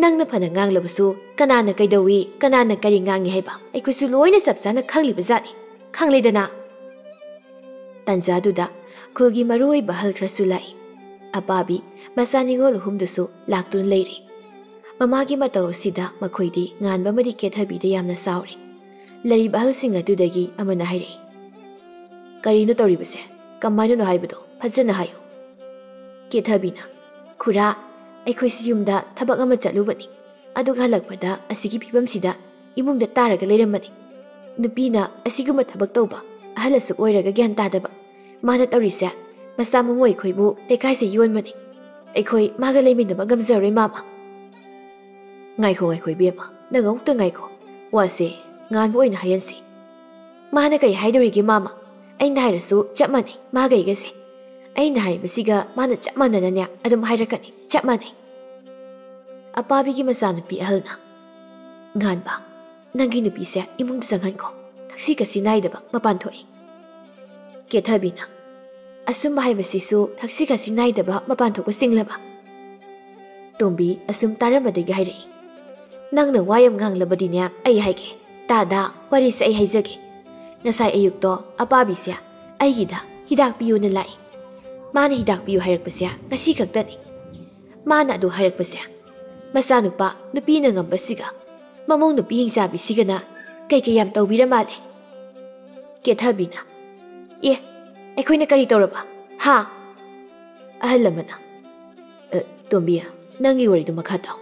ꯅꯪꯅ ꯐꯅ ꯉꯥꯡꯂꯕꯁꯨ ꯀꯅꯥꯅ ꯀꯩꯗꯧꯏ, ꯀꯅꯥꯅ ꯀꯔꯤ ꯉꯥꯡꯏ ꯍꯥꯏꯕ ꯑꯩꯈꯣꯏꯁꯨ ꯂꯣꯏꯅ ꯆꯞ ꯆꯥꯅ ꯈꯪꯂꯤꯕ ꯖꯥꯠꯅꯤ꯫ ꯈꯪꯂꯦꯗꯅ?" ꯇꯥꯟꯖꯥꯗꯨꯗ ꯈꯨꯜꯒꯤ ꯃꯔꯨꯑꯣꯏꯕ ꯑꯍꯜ ꯈꯔꯁꯨ ꯂꯥꯛꯏ꯫ ꯑꯄꯥꯕꯤ ꯃꯆꯥ ꯅꯤꯉꯣꯜ ꯑꯍꯨꯝꯗꯨꯁꯨ ꯂꯥꯛꯇꯨꯅ ꯂꯩꯔꯤ꯫ ꯃꯃꯥꯒꯤ ꯃꯇꯧ ꯑꯁꯤꯗ ꯃꯈꯣꯏꯗꯤ ꯉꯥꯟꯕ ꯑꯃꯗꯤ ꯀꯦꯊꯕꯤꯗ ꯌꯥꯝꯅ ꯁꯥꯎꯔꯤ꯫ ꯂꯩꯔꯤꯕ ꯑꯍꯜꯁꯤꯡ ꯑꯗꯨꯗꯒꯤ ꯑꯃꯅ ꯍꯥꯏꯔꯛꯏ, "ꯀꯔꯤꯅꯣ ꯇꯧꯔꯤꯕꯁꯦ? ꯀꯃꯥꯏꯅꯅꯣ ꯍꯥꯏꯕꯗꯣ ꯐꯖꯅ ꯍꯥꯏꯌꯨ꯫" ꯀꯦꯊꯕꯤꯅ, "ꯈꯨꯔꯥ, ꯑꯩꯈꯣꯏꯁꯤ ꯌꯨꯝꯗ ꯊꯕꯛ ꯑꯃ ꯆꯠꯂꯨꯕꯅꯤ꯫ ꯑꯗꯨꯒ ꯍꯜꯂꯛꯄꯗ ꯑꯁꯤꯒꯤ ꯐꯤꯕꯝꯁꯤꯗ ꯏꯃꯨꯡꯗ ꯇꯥꯔꯒ ꯂꯩꯔꯝꯕꯅꯤ꯫ ꯅꯨꯄꯤꯅ ꯑꯁꯤꯒꯨꯝꯕ ꯊꯕꯛ ꯇꯧꯕ, ꯑꯍꯜ ꯑꯁꯨꯛ ꯑꯣꯏꯔꯒ ꯒ꯭ꯌꯥꯟ ꯇꯥꯗꯕ꯫ ꯃꯥꯅ ꯇꯧꯔꯤꯁꯦ, ꯃꯆꯥ ꯃꯃꯧ ꯑꯩꯈꯣꯏꯕꯨ ꯂꯩꯀꯥꯏꯁꯦ ꯌꯣꯟꯕꯅꯤ꯫ ꯑꯩꯈꯣꯏ ꯃꯥꯒ ꯂꯩꯃꯤꯟꯅꯕ ꯉꯝꯖꯔꯣꯏ, ꯃꯥꯃ꯫" "ꯉꯥꯏꯈꯣ, ꯉꯥꯏꯈꯣ, ꯏꯕꯦꯝꯃ, ꯅꯪ ꯑꯃꯨꯛꯇ ꯉꯥꯏꯈꯣ꯫ ꯋꯥꯁꯦ ꯉꯥꯟꯕ ꯑꯣꯏꯅ ꯍꯥꯏꯍꯟꯁꯤ꯫" "ꯃꯥꯅ ꯀꯩ ꯍꯥꯏꯗꯣꯔꯤꯒꯦ, ꯃꯥꯃ? ꯑꯩꯅ ꯍꯥꯏꯔꯁꯨ ꯆꯞ ꯃꯥꯟꯅꯩ ꯃꯥꯒ ꯑꯩꯒꯁꯦ꯫ ꯑꯩꯅ ꯍꯥꯏꯔꯤꯕꯁꯤꯒ ꯃꯥꯅ ꯆꯞ ꯃꯥꯟꯅꯅꯅꯦ ꯑꯗꯨꯝ ꯍꯥꯏꯔꯛꯀꯅꯤ, ꯆꯞ ꯃꯥꯟꯅꯩ꯫" ꯑꯄꯥꯕꯤꯒꯤ ꯃꯆꯥꯅꯨꯄꯤ ꯑꯍꯜꯅ, "ꯉꯥꯟꯕ, ꯅꯪꯒꯤ ꯅꯨꯄꯤꯁꯦ ꯏꯃꯨꯡꯗ ꯆꯪꯍꯟꯈꯣ꯫ ꯊꯛꯁꯤ ꯈꯥꯁꯤ ꯅꯥꯏꯗꯕ ꯃꯄꯥꯟ ꯊꯣꯛꯏ꯫" ꯀꯦꯊꯕꯤꯅ, "ꯑꯁꯨꯝꯕ ꯍꯥꯏꯕꯁꯤꯁꯨ ꯊꯛꯁꯤ ꯈꯥꯁꯤ ꯅꯥꯏꯗꯕ ꯃꯄꯥꯟ ꯊꯣꯛꯄ ꯆꯤꯡꯂꯕ?" ꯇꯣꯝꯕꯤ ꯑꯁꯨꯝ ꯇꯥꯔꯝꯕꯗꯒꯤ ꯍꯥꯏꯔꯛꯏ, "ꯅꯪꯅ ꯋꯥ ꯌꯥꯝ ꯉꯥꯡꯂꯕꯗꯤꯅꯦ, ꯑꯩ ꯍꯥꯏꯒꯦ, ꯇꯥꯗ, ꯋꯥꯔꯤꯁꯦ ꯑꯩ ꯍꯥꯏꯖꯒꯦ꯫ ꯉꯁꯥꯏ ꯑꯌꯨꯛꯇꯣ ꯑꯄꯥꯕꯤꯁꯦ ꯑꯩꯒꯤꯗ ꯍꯤꯗꯥꯛ ꯄꯤꯌꯨꯅ ꯂꯥꯛꯏ꯫ ꯃꯥꯅ ꯍꯤꯗꯥꯛ ꯄꯤꯌꯨ ꯍꯥꯏꯔꯛꯄꯁꯦ ꯉꯁꯤ ꯈꯛꯇꯅꯤ꯫ ꯃꯥꯅ ꯑꯗꯨ ꯍꯥꯏꯔꯛꯄꯁꯦ ꯃꯆꯥꯅꯨꯄꯥ ꯅꯨꯄꯤꯅ ꯉꯝꯕꯁꯤꯒ ꯃꯃꯧ ꯅꯨꯄꯤ ꯍꯤꯡꯆꯥꯕꯤꯁꯤꯒꯅ ꯀꯩꯀꯩ ꯌꯥꯝ ꯇꯧꯕꯤꯔ ꯃꯥꯜꯂꯦ꯫" ꯀꯦꯊꯕꯤꯅ, "ꯑꯦ, ꯑꯩꯈꯣꯏꯅ ꯀꯔꯤ ꯇꯧꯔꯕ? ꯍꯥ?" ꯑꯍꯜ ꯑꯃꯅ, "ꯑ, ꯇꯣꯝꯕꯤ, ꯅꯪꯒꯤ ꯋꯥꯔꯤꯗꯨ ꯃꯈꯥ ꯇꯥꯎ꯫"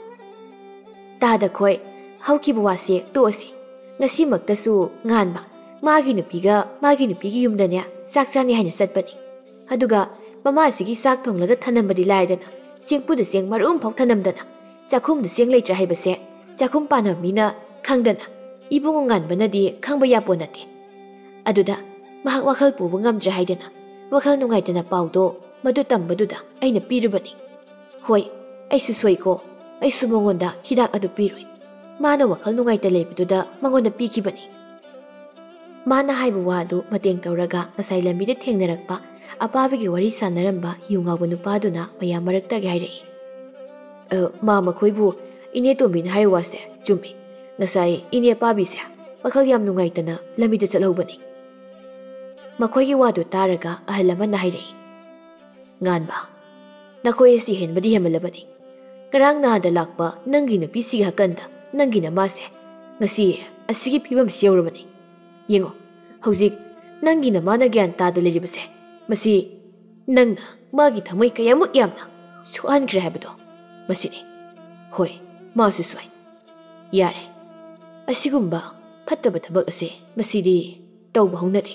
"ꯇꯥꯗ ꯈꯣꯏ, ꯍꯧꯈꯤꯕ ꯋꯥꯁꯦ ꯇꯣꯛꯑꯁꯤ꯫ ꯉꯁꯤꯃꯛꯇꯁꯨ ꯉꯥꯟꯕ ꯃꯥꯒꯤ ꯅꯨꯄꯤꯒ ꯃꯥꯒꯤ ꯅꯨꯄꯤꯒꯤ ꯌꯨꯝꯗꯅꯦ ꯆꯥꯛ ꯆꯥꯅꯤ ꯍꯥꯏꯅ ꯆꯠꯄꯅꯤ꯫ ꯑꯗꯨꯒ ꯃꯃꯥꯁꯤꯒꯤ ꯆꯥꯛ ꯊꯣꯡꯂꯒ ꯊꯅꯝꯕꯗꯤ ꯂꯥꯏꯔꯗꯅ, ꯆꯦꯡꯐꯨꯗ ꯆꯦꯡ ꯃꯔꯨ ꯑꯃꯐꯥꯎ ꯊꯅꯝꯗꯅ, ꯆꯥꯛꯈꯨꯝꯗ ꯆꯦꯡ ꯂꯩꯇ꯭ꯔꯦ ꯍꯥꯏꯕꯁꯦ ꯆꯥꯛꯈꯨꯝ ꯄꯥꯟꯅꯕ ꯃꯤꯅ ꯈꯪꯗꯅ, ꯏꯕꯨꯡꯉꯣ ꯉꯥꯟꯕꯅꯗꯤ ꯈꯪꯕ ꯌꯥꯄꯣ ꯅꯠꯇꯦ꯫ ꯑꯗꯨꯗ ꯃꯍꯥꯛ ꯋꯥꯈꯜ ꯄꯨꯕ ꯉꯝꯗ꯭ꯔꯦ ꯍꯥꯏꯗꯅ ꯋꯥꯈꯜ ꯅꯨꯡꯉꯥꯏꯇꯅ ꯄꯥꯎꯗꯣ ꯃꯗꯨ ꯇꯝꯕꯗꯨꯗ ꯑꯩꯅ ꯄꯤꯔꯨꯕꯅꯤ꯫ ꯍꯣꯏ, ꯑꯩꯁꯨ ꯁꯣꯏꯀꯣ, ꯑꯩꯁꯨ ꯃꯉꯣꯟꯗ ꯍꯤꯗꯥꯛ ꯑꯗꯨ ꯄꯤꯔꯨꯏ꯫ ꯃꯥꯅ ꯋꯥꯈꯜ ꯅꯨꯡꯉꯥꯏꯇ ꯂꯩꯕꯗꯨꯗ ꯃꯉꯣꯟꯗ ꯄꯤꯈꯤꯕꯅꯤ꯫" ꯃꯥꯅ ꯍꯥꯏꯕ ꯋꯥ ꯑꯗꯨ ꯃꯇꯦꯡ ꯇꯧꯔꯒ ꯉꯁꯥꯏ ꯂꯝꯕꯤꯗ ꯊꯦꯡꯅꯔꯛꯄ ꯑꯄꯥꯕꯒꯤ ꯋꯥꯔꯤ ꯁꯥꯟꯅꯔꯝꯕ ꯌꯨ ꯉꯥꯎꯕ ꯅꯨꯄꯥꯗꯨꯅ ꯃꯌꯥꯝ ꯃꯔꯛꯇꯒꯤ ꯍꯥꯏꯔꯛꯏ, "ꯑ, ꯃꯥ, ꯃꯈꯣꯏꯕꯨ ꯏꯅꯦ ꯇꯣꯝꯕꯤꯅ ꯍꯥꯏꯔꯤꯕ ꯋꯥꯁꯦ ꯆꯨꯝꯃꯤ꯫ ꯉꯁꯥꯏ ꯏꯅꯦ ꯑꯄꯥꯕꯤꯁꯦ ꯋꯥꯈꯜ ꯌꯥꯝ ꯅꯨꯡꯉꯥꯏꯇꯅ ꯂꯝꯕꯤꯗ ꯆꯠꯍꯧꯕꯅꯤ꯫" ꯃꯈꯣꯏꯒꯤ ꯋꯥꯗꯨ ꯇꯥꯔꯒ ꯑꯍꯜ ꯑꯃꯅ ꯍꯥꯏꯔꯛꯏ, "ꯉꯥꯟꯕ, ꯅꯈꯣꯏ ꯑꯁꯤ ꯍꯦꯟꯕꯗꯤ ꯍꯦꯟꯃꯜꯂꯕꯅꯤ꯫ ꯉꯔꯥꯡ ꯅꯍꯥꯟꯗ ꯂꯥꯛꯄ ꯅꯪꯒꯤ ꯅꯨꯄꯤꯁꯤꯒꯤ ꯍꯀꯟꯗ ꯅꯪꯒꯤ ꯅꯃꯥꯁꯦ ꯉꯁꯤ ꯑꯁꯤꯒꯤ ꯐꯤꯕꯝꯁꯤ ꯌꯧꯔꯕꯅꯤ꯫ ꯌꯦꯡꯉꯣ, ꯍꯧꯖꯤꯛ ꯅꯪꯒꯤ ꯅꯃꯥꯅ ꯒ꯭ꯌꯥꯟ ꯇꯥꯗ ꯂꯩꯔꯤꯕꯁꯦ, ꯃꯁꯤ ꯅꯪꯅ ꯃꯥꯒꯤ ꯊꯃꯣꯏ ꯀꯌꯥꯃꯨꯛ ꯌꯥꯝꯅ ꯁꯣꯛꯍꯟꯈ꯭ꯔꯦ ꯍꯥꯏꯕꯗꯣ ꯃꯁꯤꯅꯤ꯫ ꯍꯣꯏ, ꯃꯥꯁꯨ ꯁꯣꯏ꯫ ꯌꯥꯔꯦ, ꯑꯁꯤꯒꯨꯝꯕ ꯐꯠꯇꯕ ꯊꯕꯛ ꯑꯁꯦ ꯃꯁꯤꯗꯤ ꯇꯧꯕ ꯍꯧꯅꯗꯦ꯫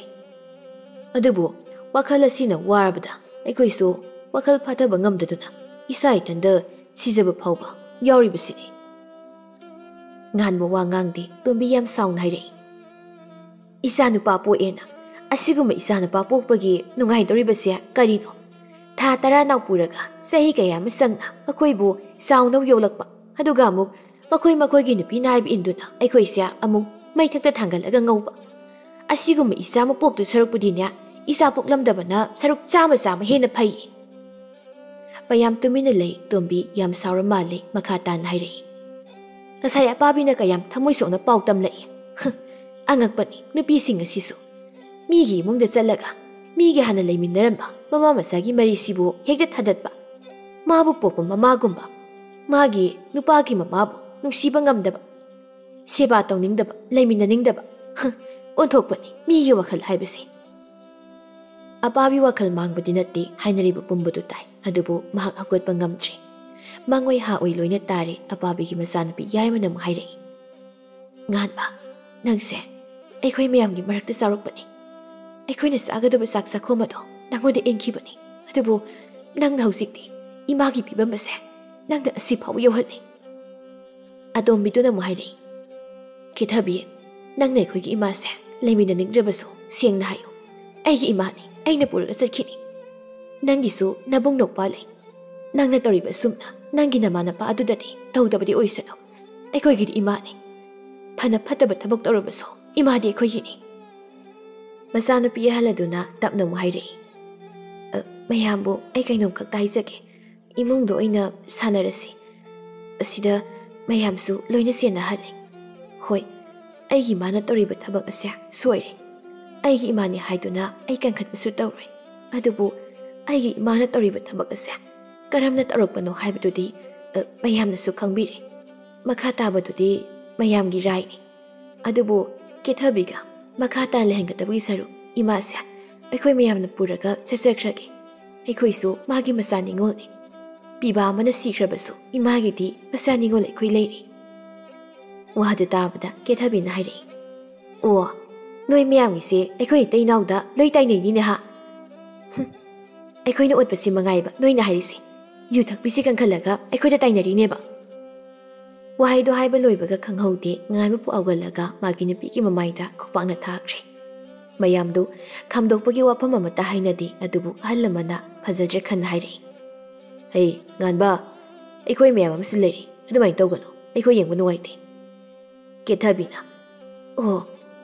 ꯑꯗꯨꯕꯨ ꯋꯥꯈꯜ ꯑꯁꯤꯅ ꯋꯥꯔꯕꯗ ꯑꯩꯈꯣꯏꯁꯨ ꯋꯥꯈꯜ ꯐꯥꯊꯕ ꯉꯝꯗꯗꯨꯅ ꯏꯁꯥ ꯏꯊꯟꯗ ꯁꯤꯖꯕ ꯐꯥꯎꯕ ꯌꯥꯎꯔꯤꯕꯁꯤꯅꯤ꯫ ꯉꯥꯟꯕ ꯋꯥ ꯉꯥꯡꯗꯦ ꯇꯣꯝꯕꯤ ꯌꯥꯝ ꯁꯥꯎꯅ ꯍꯥꯏꯔꯛꯏ꯫ "ꯏꯆꯥ ꯅꯨꯄꯥ ꯄꯣꯛꯑꯦꯅ ꯑꯁꯤꯒꯨꯝꯕ ꯏꯆꯥ ꯅꯨꯄꯥ ꯄꯣꯛꯄꯒꯤ ꯅꯨꯡꯉꯥꯏꯗꯧꯔꯤꯕꯁꯦ ꯀꯔꯤꯅꯣ? ꯊꯥ ꯇꯔꯥ ꯅꯥꯎ ꯄꯨꯔꯒ ꯆꯍꯤ ꯀꯌꯥ ꯑꯃ ꯆꯪꯅ ꯃꯈꯣꯏꯕꯨ ꯆꯥꯎꯅꯕ ꯌꯣꯛꯂꯛꯄ, ꯑꯗꯨꯒ ꯑꯃꯨꯛ ꯃꯈꯣꯏ ꯃꯈꯣꯏꯒꯤ ꯅꯨꯄꯤꯅ ꯍꯥꯏꯕ ꯏꯟꯗꯨꯅ ꯑꯩꯈꯣꯏꯁꯦ ꯑꯃꯨꯛ ꯃꯩꯊꯛꯇ ꯊꯥꯡꯒꯠꯂꯒ ꯉꯧꯕ꯫ ꯑꯁꯤꯒꯨꯝꯕ ꯏꯆꯥ ꯑꯃ ꯄꯣꯛꯇꯨ ꯁꯔꯨꯛꯄꯨꯗꯤꯅꯦ, ꯏꯆꯥ ꯄꯣꯛꯂꯝꯗꯕꯅ ꯁꯔꯨꯛ ꯆꯥꯝꯃ ꯆꯥꯝꯃ ꯍꯦꯟꯅ ꯐꯩ꯫" ꯃꯌꯥꯝ ꯇꯨꯃꯤꯟꯅ ꯂꯩ꯫ ꯇꯣꯝꯕꯤ ꯌꯥꯝ ꯁꯥꯎꯔ ꯃꯥꯜꯂꯦ, ꯃꯈꯥ ꯇꯥꯅ ꯍꯥꯏꯔꯛꯏ꯫ "ꯉꯁꯥꯏ ꯑꯄꯥꯕꯤꯅ ꯀꯌꯥꯝ ꯊꯃꯣꯏ ꯁꯣꯛꯅ ꯄꯥꯎ ꯇꯝꯂꯛꯏ꯫ ꯍ, ꯑꯉꯛꯄꯅꯤ ꯅꯨꯄꯤꯁꯤꯡ ꯑꯁꯤꯁꯨ꯫ ꯃꯤꯒꯤ ꯏꯃꯨꯡꯗ ꯆꯠꯂꯒ ꯃꯤꯒꯤ ꯍꯥꯟꯅ ꯂꯩꯃꯤꯟꯅꯔꯝꯕ ꯃꯃꯥ ꯃꯆꯥꯒꯤ ꯃꯔꯤꯁꯤꯕꯨ ꯍꯦꯛꯇ ꯊꯥꯗꯠꯄ꯫ ꯃꯥꯕꯨ ꯄꯣꯛꯄ ꯃꯃꯥꯒꯨꯝꯕ, ꯃꯥꯒꯤ ꯅꯨꯄꯥꯒꯤ ꯃꯃꯥꯕꯨ ꯅꯨꯡꯁꯤꯕ ꯉꯝꯗꯕ, ꯁꯦꯕꯥ ꯇꯧꯅꯤꯡꯗꯕ, ꯂꯩꯃꯤꯟꯅꯅꯤꯡꯗꯕ꯫ ꯍ, ꯑꯣꯟꯊꯣꯛꯄꯅꯤ ꯃꯤꯒꯤ ꯋꯥꯈꯜ ꯍꯥꯏꯕꯁꯦ꯫" ꯑꯄꯥꯕꯤ ꯋꯥꯈꯜ ꯃꯥꯡꯕꯗꯤ ꯅꯠꯇꯦ ꯍꯥꯏꯅꯔꯤꯕ ꯄꯨꯝꯕꯗꯨ ꯇꯥꯏ, ꯑꯗꯨꯕꯨ ꯃꯍꯥꯛ ꯍꯧꯒꯠꯄ ꯉꯝꯗ꯭ꯔꯦ꯫ ꯃꯉꯣꯏ ꯍꯥ ꯑꯣꯏ ꯂꯣꯏꯅ ꯇꯥꯔꯦ꯫ ꯑꯄꯥꯕꯤꯒꯤ ꯃꯆꯥꯅꯨꯄꯤ ꯌꯥꯏꯃꯅ ꯑꯃꯨꯛ ꯍꯥꯏꯔꯛꯏ꯫ "ꯉꯥꯟꯕ, ꯅꯪꯁꯦ ꯑꯩꯈꯣꯏ ꯃꯌꯥꯝꯒꯤ ꯃꯔꯛꯇ ꯆꯥꯎꯔꯛꯄꯅꯤ꯫ ꯑꯩꯈꯣꯏꯅ ꯆꯥꯒꯗꯕ ꯆꯥꯛ ꯆꯥꯛꯈꯣꯝ ꯑꯗꯣ ꯅꯪꯉꯣꯟꯗ ꯏꯟꯈꯤꯕꯅꯤ꯫ ꯑꯗꯨꯕꯨ ꯅꯪꯅ ꯍꯧꯖꯤꯛꯇꯤ ꯏꯃꯥꯒꯤ ꯐꯤꯕꯝ ꯑꯁꯦ ꯅꯪꯅ ꯑꯁꯤ ꯐꯥꯎꯕ ꯌꯧꯍꯜꯂꯤ꯫" ꯑꯇꯣꯝꯕꯤꯗꯨꯅ ꯑꯃꯨꯛ ꯍꯥꯏꯔꯛꯏ, "ꯈꯤꯊꯕꯤ, ꯅꯪꯅ ꯑꯩꯈꯣꯏꯒꯤ ꯏꯃꯥꯁꯦ ꯂꯩꯃꯤꯟꯅꯅꯤꯡꯗ꯭ꯔꯕꯁꯨ ꯁꯦꯡꯅ ꯍꯥꯏꯌꯨ꯫ ꯑꯩꯒꯤ ꯏꯃꯥꯅꯤ, ꯑꯩꯅ ꯄꯨꯔꯒ ꯆꯠꯈꯤꯅꯤ꯫ ꯅꯪꯒꯤꯁꯨ ꯅꯕꯨꯡ ꯅꯧꯄꯥ ꯂꯩ꯫ ꯅꯪꯅ ꯇꯧꯔꯤꯕ ꯑꯁꯨꯝꯅ ꯅꯪꯒꯤ ꯅꯃꯥ ꯅꯄꯥ ꯑꯗꯨꯗꯗꯤ ꯇꯧꯗꯕꯗꯤ ꯑꯣꯏꯁꯅꯨ꯫ ꯑꯩꯈꯣꯏꯒꯤꯗꯤ ꯏꯃꯥꯅꯤ꯫ ꯐꯅ ꯐꯠꯇꯕ ꯊꯕꯛ ꯇꯧꯔꯕꯁꯨ ꯏꯃꯥꯗꯤ ꯑꯩꯈꯣꯏꯒꯤꯅꯤ꯫" ꯃꯆꯥꯅꯨꯄꯤ ꯑꯍꯜ ꯑꯗꯨꯅ ꯇꯞꯅ ꯑꯃꯨꯛ ꯍꯥꯏꯔꯛꯏ, "ꯑ, ꯃꯌꯥꯝꯕꯨ ꯑꯩ ꯀꯩꯅꯣꯝꯈꯛꯇ ꯍꯥꯏꯖꯒꯦ꯫ ꯏꯃꯨꯡꯗ ꯑꯣꯏꯅ ꯁꯥꯟꯅꯔꯁꯤ꯫ ꯑꯁꯤꯗ ꯃꯌꯥꯝꯁꯨ ꯂꯣꯏꯅ ꯆꯦꯟꯅꯍꯜꯂꯦ꯫ ꯍꯣꯏ, ꯑꯩꯒꯤ ꯏꯃꯥꯅ ꯇꯧꯔꯤꯕ ꯊꯕꯛ ꯑꯁꯦ ꯁꯣꯏꯔꯦ꯫ ꯑꯩꯒꯤ ꯏꯃꯥꯅꯤ ꯍꯥꯏꯗꯨꯅ ꯑꯩ ꯀꯟꯈꯠꯄꯁꯨ ꯇꯧꯔꯣꯏ꯫ ꯑꯗꯨꯕꯨ ꯑꯩꯒꯤ ꯏꯃꯥꯅ ꯇꯧꯔꯤꯕ ꯊꯕꯛ ꯑꯁꯦ ꯀꯔꯝꯅ ꯇꯧꯔꯛꯄꯅꯣ ꯍꯥꯏꯕꯗꯨꯗꯤ, ꯑ, ꯃꯌꯥꯝꯅꯁꯨ ꯈꯪꯕꯤꯔꯦ꯫ ꯃꯈꯥ ꯇꯥꯕꯗꯨꯗꯤ ꯃꯌꯥꯝꯒꯤ ꯔꯥꯏꯅꯤ꯫" ꯑꯗꯨꯕꯨ ꯀꯦꯊꯕꯤꯒ ꯃꯈꯥ ꯇꯥꯅ ꯂꯩꯍꯟꯒꯗꯕꯒꯤ ꯁꯔꯨꯛ ꯏꯃꯥꯁꯦ ꯑꯩꯈꯣꯏ ꯃꯌꯥꯝꯅ ꯄꯨꯔꯒ ꯆꯠꯆꯈ꯭ꯔꯒꯦ꯫ ꯑꯩꯈꯣꯏꯁꯨ ꯃꯥꯒꯤ ꯃꯆꯥ ꯅꯤꯉꯣꯜꯅꯤ꯫ ꯄꯤꯕꯥ ꯑꯃꯅ ꯁꯤꯈ꯭ꯔꯕꯁꯨ ꯏꯃꯥꯒꯤꯗꯤ ꯃꯆꯥ ꯅꯤꯉꯣꯜ ꯑꯩꯈꯣꯏ ꯂꯩꯔꯤ꯫ ꯋꯥꯗꯨ ꯇꯥꯕꯗ ꯀꯦꯊꯕꯤꯅ ꯍꯥꯏꯔꯛꯏ, "ꯑꯣ, ꯅꯣꯏ ꯃꯌꯥꯝꯒꯤꯁꯦ ꯑꯩꯈꯣꯏ ꯏꯇꯩ ꯏꯅꯥꯎꯗ ꯂꯣꯏ ꯇꯥꯏꯅꯩꯅꯤꯅꯦ ꯍꯥ? ꯍꯨꯝ, ꯑꯩꯈꯣꯏꯅ ꯑꯣꯠꯄꯁꯤ ꯃꯉꯥꯏꯕ ꯅꯣꯏꯅ ꯍꯥꯏꯔꯤꯁꯦ꯫ ꯌꯨ ꯊꯛꯄꯤꯁꯤ ꯀꯟꯈꯠꯂꯒ ꯑꯩꯈꯣꯏꯗ ꯇꯥꯏꯅꯔꯤꯅꯦꯕ?" ꯋꯥꯍꯩꯗꯣ ꯍꯥꯏꯕ ꯂꯣꯏꯕꯒ ꯈꯪꯍꯧꯗꯦ, ꯉꯥꯟꯕ ꯄꯨꯛ ꯍꯧꯒꯠꯂꯒ ꯃꯥꯒꯤ ꯅꯨꯄꯤꯒꯤ ꯃꯃꯥꯏꯗ ꯈꯨꯄꯥꯛꯅ ꯊꯥꯈ꯭ꯔꯦ꯫ ꯃꯌꯥꯝꯗꯨ ꯈꯥꯝꯗꯣꯛꯄꯒꯤ ꯋꯥꯐꯝ ꯑꯃꯠꯇ ꯍꯥꯏꯅꯗꯦ, ꯑꯗꯨꯕꯨ ꯑꯍꯜ ꯑꯃꯅ ꯐꯖꯗ꯭ꯔꯦ ꯈꯟꯅ ꯍꯥꯏꯔꯛꯏ, "ꯍꯩ, ꯉꯥꯟꯕ, ꯑꯩꯈꯣꯏ ꯃꯌꯥꯝ ꯑꯃꯁꯨ ꯂꯩꯔꯤ, ꯑꯗꯨꯃꯥꯏꯅ ꯇꯧꯒꯅꯨ, ꯑꯩꯈꯣꯏ ꯌꯦꯡꯕ ꯅꯨꯡꯉꯥꯏꯇꯦ꯫" ꯀꯦꯊꯕꯤꯅ, "ꯑꯣ,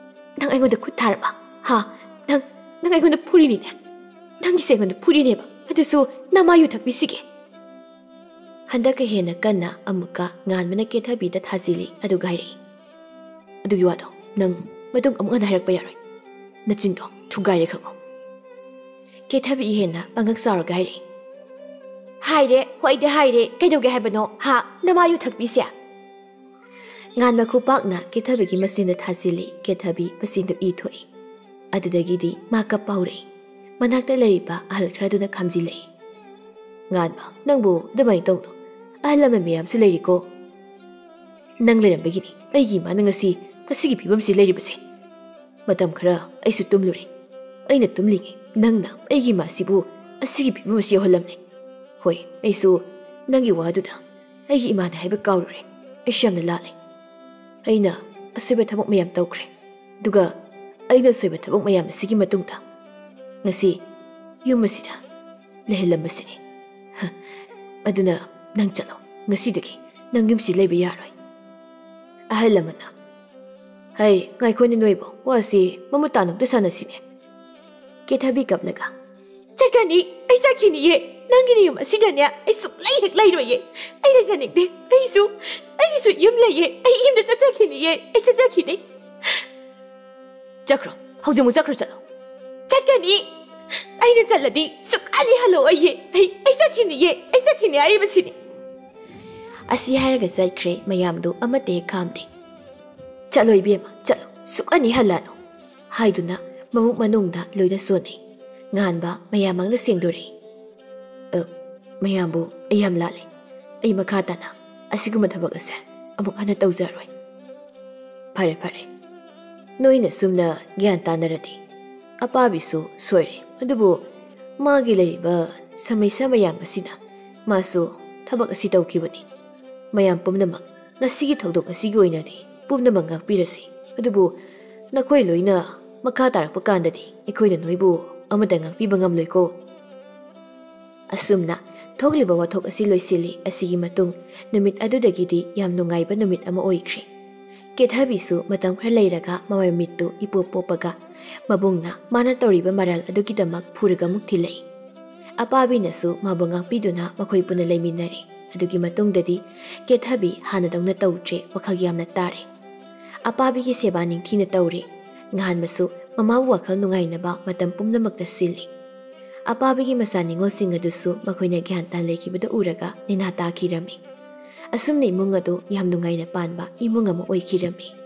ꯅꯪ ꯑꯩꯉꯣꯟꯗ ꯈꯨꯠ ꯊꯥꯔꯕ? ꯍꯥ? ꯅꯪ, ꯅꯪ ꯑꯩꯉꯣꯟꯗ ꯐꯨꯔꯤꯅꯤꯅꯦ? ꯅꯪꯒꯤꯁꯦ ꯑꯩꯉꯣꯟꯗ ꯐꯨꯔꯤꯅꯦꯕ, ꯑꯗꯨꯁꯨ ꯅꯃꯥ ꯌꯨ ꯊꯛꯄꯤꯁꯤꯒꯦ?" ꯍꯟꯗꯛꯀ ꯍꯦꯟꯅ ꯀꯟꯅ ꯑꯃꯨꯛꯀ ꯉꯥꯟꯕꯅ ꯀꯦꯊꯕꯤꯗ ꯊꯥꯖꯤꯜꯂꯤ, ꯑꯗꯨꯒ ꯍꯥꯏꯔꯛꯏ, "ꯑꯗꯨꯒꯤ ꯋꯥꯗꯣ ꯅꯪ ꯃꯇꯨꯡ ꯑꯃꯨꯛ ꯍꯟꯅ ꯍꯥꯏꯔꯛꯄ ꯌꯥꯔꯣꯏ꯫ ꯅꯆꯤꯟꯗꯣ ꯊꯨꯒꯥꯏꯔꯦ ꯈꯪꯉꯣ꯫" ꯀꯦꯊꯕꯤ ꯍꯦꯟꯅ ꯄꯥꯡꯒꯛ ꯆꯥꯎꯔꯒ ꯍꯥꯏꯔꯛꯏ, "ꯍꯥꯏꯔꯦ, ꯍꯣꯏꯗꯤ ꯍꯥꯏꯔꯦ, ꯀꯩꯗꯧꯒꯦ ꯍꯥꯏꯕꯅꯣ? ꯍꯥ? ꯅꯃꯥ ꯌꯨ ꯊꯛꯄꯤꯁꯦ?" ꯉꯥꯟꯕ ꯈꯨꯄꯥꯛꯅ ꯀꯦꯊꯕꯤꯒꯤ ꯃꯆꯤꯟꯗ ꯊꯥꯖꯤꯜꯂꯤ꯫ ꯀꯦꯊꯕꯤ ꯃꯆꯤꯟꯗꯨ ꯏ ꯊꯣꯛꯏ꯫ ꯑꯗꯨꯗꯒꯤꯗꯤ ꯃꯥ ꯀꯞꯄ ꯍꯧꯔꯛꯏ꯫ ꯃꯅꯥꯛꯇ ꯂꯩꯔꯤꯕ ꯑꯍꯜ ꯈꯔꯗꯨꯅ ꯈꯥꯝꯖꯤꯜꯂꯛꯏ꯫ "ꯉꯥꯟꯕ, ꯅꯪꯕꯨ ꯑꯗꯨꯃꯥꯏꯅ ꯇꯧꯅꯨ꯫ ꯑꯍꯜ ꯂꯃꯟ ꯃꯌꯥꯝꯁꯨ ꯂꯩꯔꯤꯀꯣ꯫ ꯅꯪ ꯂꯩꯔꯝꯕꯒꯤꯅꯤ ꯑꯩꯒꯤ ꯏꯃꯥꯅ ꯉꯁꯤ, ꯉꯁꯤꯒꯤ ꯐꯤꯕꯝꯁꯤ ꯂꯩꯔꯤꯕꯁꯦ꯫ ꯃꯇꯝ ꯈꯔ ꯑꯩꯁꯨ ꯇꯨꯝꯂꯨꯔꯦ꯫ ꯑꯩꯅ ꯇꯨꯝꯂꯤꯉꯩ ꯅꯪꯅ ꯑꯩꯒꯤ ꯏꯃꯥꯁꯤꯕꯨ ꯑꯁꯤꯒꯤ ꯐꯤꯕꯝ ꯑꯁꯤ ꯌꯧꯍꯜꯂꯝꯂꯦ꯫ ꯍꯣꯏ, ꯑꯩꯁꯨ ꯅꯪꯒꯤ ꯋꯥꯗꯨꯗ ꯑꯩꯒꯤ ꯏꯃꯥꯅ ꯍꯥꯏꯕ ꯀꯥꯎꯔꯨꯔꯦ꯫ ꯑꯩꯁꯨ ꯌꯥꯝꯅ ꯂꯥꯜꯂꯦ꯫ ꯑꯩꯅ ꯑꯁꯣꯏꯕ ꯊꯕꯛ ꯃꯌꯥꯝ ꯇꯧꯈ꯭ꯔꯦ꯫ ꯑꯗꯨꯒ ꯑꯩꯅ ꯑꯁꯣꯏꯕ ꯊꯕꯛ ꯃꯌꯥꯝ ꯑꯁꯤꯒꯤ ꯃꯇꯨꯡꯗ ꯉꯁꯤ ꯌꯨꯝ ꯑꯁꯤꯗ ꯂꯩꯍꯜꯂꯝꯕꯁꯤꯅꯤ꯫ ꯍ, ꯑꯗꯨꯅ ꯅꯪ ꯆꯠꯂꯣ꯫ ꯉꯁꯤꯗꯒꯤ ꯅꯪ ꯌꯨꯝꯁꯤ ꯂꯩꯕ ꯌꯥꯔꯣꯏ꯫" ꯑꯍꯜ ꯑꯃꯅ, "ꯍꯩ, ꯉꯥꯏꯈꯣꯅꯦ ꯅꯣꯏꯕꯣ, ꯋꯥꯁꯤ ꯃꯃꯨꯠ ꯇꯥꯅ ꯑꯝꯇ ꯁꯥꯟꯅꯁꯤꯅꯦ꯫" ꯀꯦꯊꯕꯤ ꯀꯞꯂꯒ, "ꯆꯠꯀꯅꯤ, ꯑꯩ ꯆꯠꯈꯤꯅꯤꯌꯦ꯫ ꯅꯪꯒꯤ ꯅꯌꯨꯝ ꯑꯁꯤꯗꯅꯦ ꯑꯩ ꯁꯨꯛꯂꯩ ꯍꯦꯛ ꯂꯩꯔꯣꯏꯌꯦ꯫ ꯑꯩ ꯂꯩꯖꯅꯤꯡꯗꯦ꯫ ꯑꯩꯁꯨ, ꯑꯩꯒꯤꯁꯨ ꯌꯨꯝ ꯂꯩꯌꯦ꯫ ꯑꯩ ꯌꯨꯝꯗ ꯆꯠꯆꯈꯤꯅꯤꯌꯦ꯫ ꯑꯩ ꯆꯠꯆꯈꯤꯅꯤ꯫" "ꯆꯠꯈ꯭ꯔꯣ, ꯍꯧꯖꯤꯛꯃꯛ ꯆꯠꯈ꯭ꯔꯣ, ꯆꯠꯂꯣ꯫" "ꯆꯠꯀꯅꯤ꯫ ꯑꯩꯅ ꯆꯠꯂꯗꯤ ꯁꯨꯛꯍꯜꯂꯤ ꯍꯜꯂꯛꯑꯣꯏꯌꯦ꯫ ꯑꯩ, ꯑꯩ ꯆꯠꯈꯤꯅꯤꯌꯦ꯫ ꯑꯩ ꯆꯠꯈꯤꯅꯤ ꯍꯥꯏꯔꯤꯕꯁꯤꯅꯤ꯫" ꯑꯁꯤ ꯍꯥꯏꯔꯒ ꯆꯠꯈ꯭ꯔꯦ꯫ ꯃꯌꯥꯝꯗꯨ ꯑꯃꯠꯇ ꯍꯦꯛ ꯈꯥꯝꯗꯦ꯫ "ꯆꯠꯂꯣ ꯏꯕꯦꯝꯃ, ꯆꯠꯂꯣ, ꯁꯨꯛꯍꯟ ꯍꯦꯛ ꯍꯜꯂꯛꯑꯅꯨ" ꯍꯥꯏꯗꯨꯅ ꯃꯕꯨꯛ ꯃꯅꯨꯡꯗ ꯂꯣꯏꯅ ꯁꯣꯟꯅꯩ꯫ ꯉꯥꯟꯕ ꯃꯌꯥꯝ ꯃꯥꯡꯗ ꯁꯦꯡꯗꯣꯔꯛꯏ꯫ "ꯑ, ꯃꯌꯥꯝꯕꯨ ꯑꯩ ꯌꯥꯝ ꯂꯥꯜꯂꯦ꯫ ꯑꯩ ꯃꯈꯥ ꯇꯥꯅ ꯑꯁꯤꯒꯨꯝꯕ ꯊꯕꯛ ꯑꯁꯦ ꯑꯃꯨꯛ ꯍꯟꯅ ꯇꯧꯖꯔꯣꯏ꯫ ꯐꯔꯦ, ꯐꯔꯦ, ꯅꯣꯏꯅ ꯁꯨꯝꯅ ꯒ꯭ꯌꯥꯟ ꯇꯥꯅꯔꯗꯤ ꯑꯄꯥꯕꯤꯁꯨ ꯁꯣꯏꯔꯦ, ꯑꯗꯨꯕꯨ ꯃꯥꯒꯤ ꯂꯩꯔꯤꯕ ꯁꯃꯩꯁꯥ ꯃꯌꯥꯝ ꯑꯁꯤꯅ ꯃꯥꯁꯨ ꯊꯕꯛ ꯑꯁꯤ ꯇꯧꯈꯤꯕꯅꯤ꯫ ꯃꯌꯥꯝ ꯄꯨꯝꯅꯃꯛ ꯉꯁꯤꯒꯤ ꯊꯧꯗꯣꯛ ꯑꯁꯤꯒꯤ ꯑꯣꯏꯅꯗꯤ ꯄꯨꯝꯅꯃꯛ ꯉꯥꯛꯄꯤꯔꯁꯤ, ꯑꯗꯨꯕꯨ ꯅꯈꯣꯏ ꯂꯣꯏꯅ ꯃꯈꯥ ꯇꯥꯔꯛꯄ ꯀꯥꯟꯗꯗꯤ ꯑꯩꯈꯣꯏꯅ ꯅꯣꯏꯕꯨ ꯑꯃꯠꯇ ꯉꯥꯛꯄꯤꯕ ꯉꯝꯂꯣꯏꯀꯣ"꯫ ꯑꯁꯨꯝꯅ ꯊꯣꯛꯂꯤꯕ ꯋꯥꯊꯣꯛ ꯑꯁꯤ ꯂꯣꯏꯁꯤꯜꯂꯤ꯫ ꯑꯁꯤꯒꯤ ꯃꯇꯨꯡ ꯅꯨꯃꯤꯠ ꯑꯗꯨꯗꯒꯤꯗꯤ ꯌꯥꯝ ꯅꯨꯡꯉꯥꯏꯕ ꯅꯨꯃꯤꯠ ꯑꯃ ꯑꯣꯏꯈ꯭ꯔꯦ꯫ ꯀꯦꯊꯕꯤꯁꯨ ꯃꯇꯝ ꯈꯔ ꯂꯩꯔꯒ ꯃꯃꯥꯏ ꯃꯃꯤꯠꯇꯨ ꯏꯄꯣꯞ ꯄꯣꯞꯄꯒ ꯃꯕꯨꯡꯅ ꯃꯥꯅ ꯇꯧꯔꯤꯕ ꯃꯔꯥꯜ ꯑꯗꯨꯒꯤꯗꯃꯛ ꯐꯨꯔꯒ ꯑꯃꯨꯛ ꯊꯤꯜꯂꯛꯏ꯫ ꯑꯄꯥꯕꯤꯅꯁꯨ ꯃꯥꯕꯨ ꯉꯥꯛꯄꯤꯗꯨꯅ ꯃꯈꯣꯏ ꯄꯨꯟꯅ ꯂꯩꯃꯤꯟꯅꯔꯦ꯫ ꯑꯗꯨꯒꯤ ꯃꯇꯨꯡꯗꯗꯤ ꯀꯦꯊꯕꯤ ꯍꯥꯟꯅꯗꯧꯅ ꯇꯧꯗ꯭ꯔꯦ, ꯋꯥꯈꯜ ꯌꯥꯝꯅ ꯇꯥꯔꯦ꯫ ꯑꯄꯥꯕꯤꯒꯤ ꯁꯦꯕꯥ ꯅꯤꯡꯊꯤꯅ ꯇꯧꯔꯦ꯫ ꯉꯍꯥꯟꯕꯁꯨ ꯃꯃꯥꯕꯨ ꯋꯥꯈꯜ ꯅꯨꯡꯉꯥꯏꯅꯕ ꯃꯇꯝ ꯄꯨꯝꯅꯃꯛꯇ ꯁꯤꯜꯂꯤ꯫ ꯑꯄꯥꯕꯤꯒꯤ ꯃꯆꯥ ꯅꯤꯉꯣꯜꯁꯤꯡ ꯑꯗꯨꯁꯨ ꯃꯈꯣꯏꯅ ꯒ꯭ꯌꯥꯟ ꯇꯥꯅ ꯂꯩꯈꯤꯕꯗꯨ ꯎꯔꯒ ꯅꯦꯅꯥ ꯇꯥꯈꯤꯔꯝꯃꯤ꯫ ꯑꯁꯨꯝꯅ ꯏꯃꯨꯡ ꯑꯗꯨ ꯌꯥꯝ ꯅꯨꯡꯉꯥꯏꯅ ꯄꯥꯟꯕ ꯏꯃꯨꯡ ꯑꯃ ꯑꯣꯏꯈꯤꯔꯝꯃꯤ꯫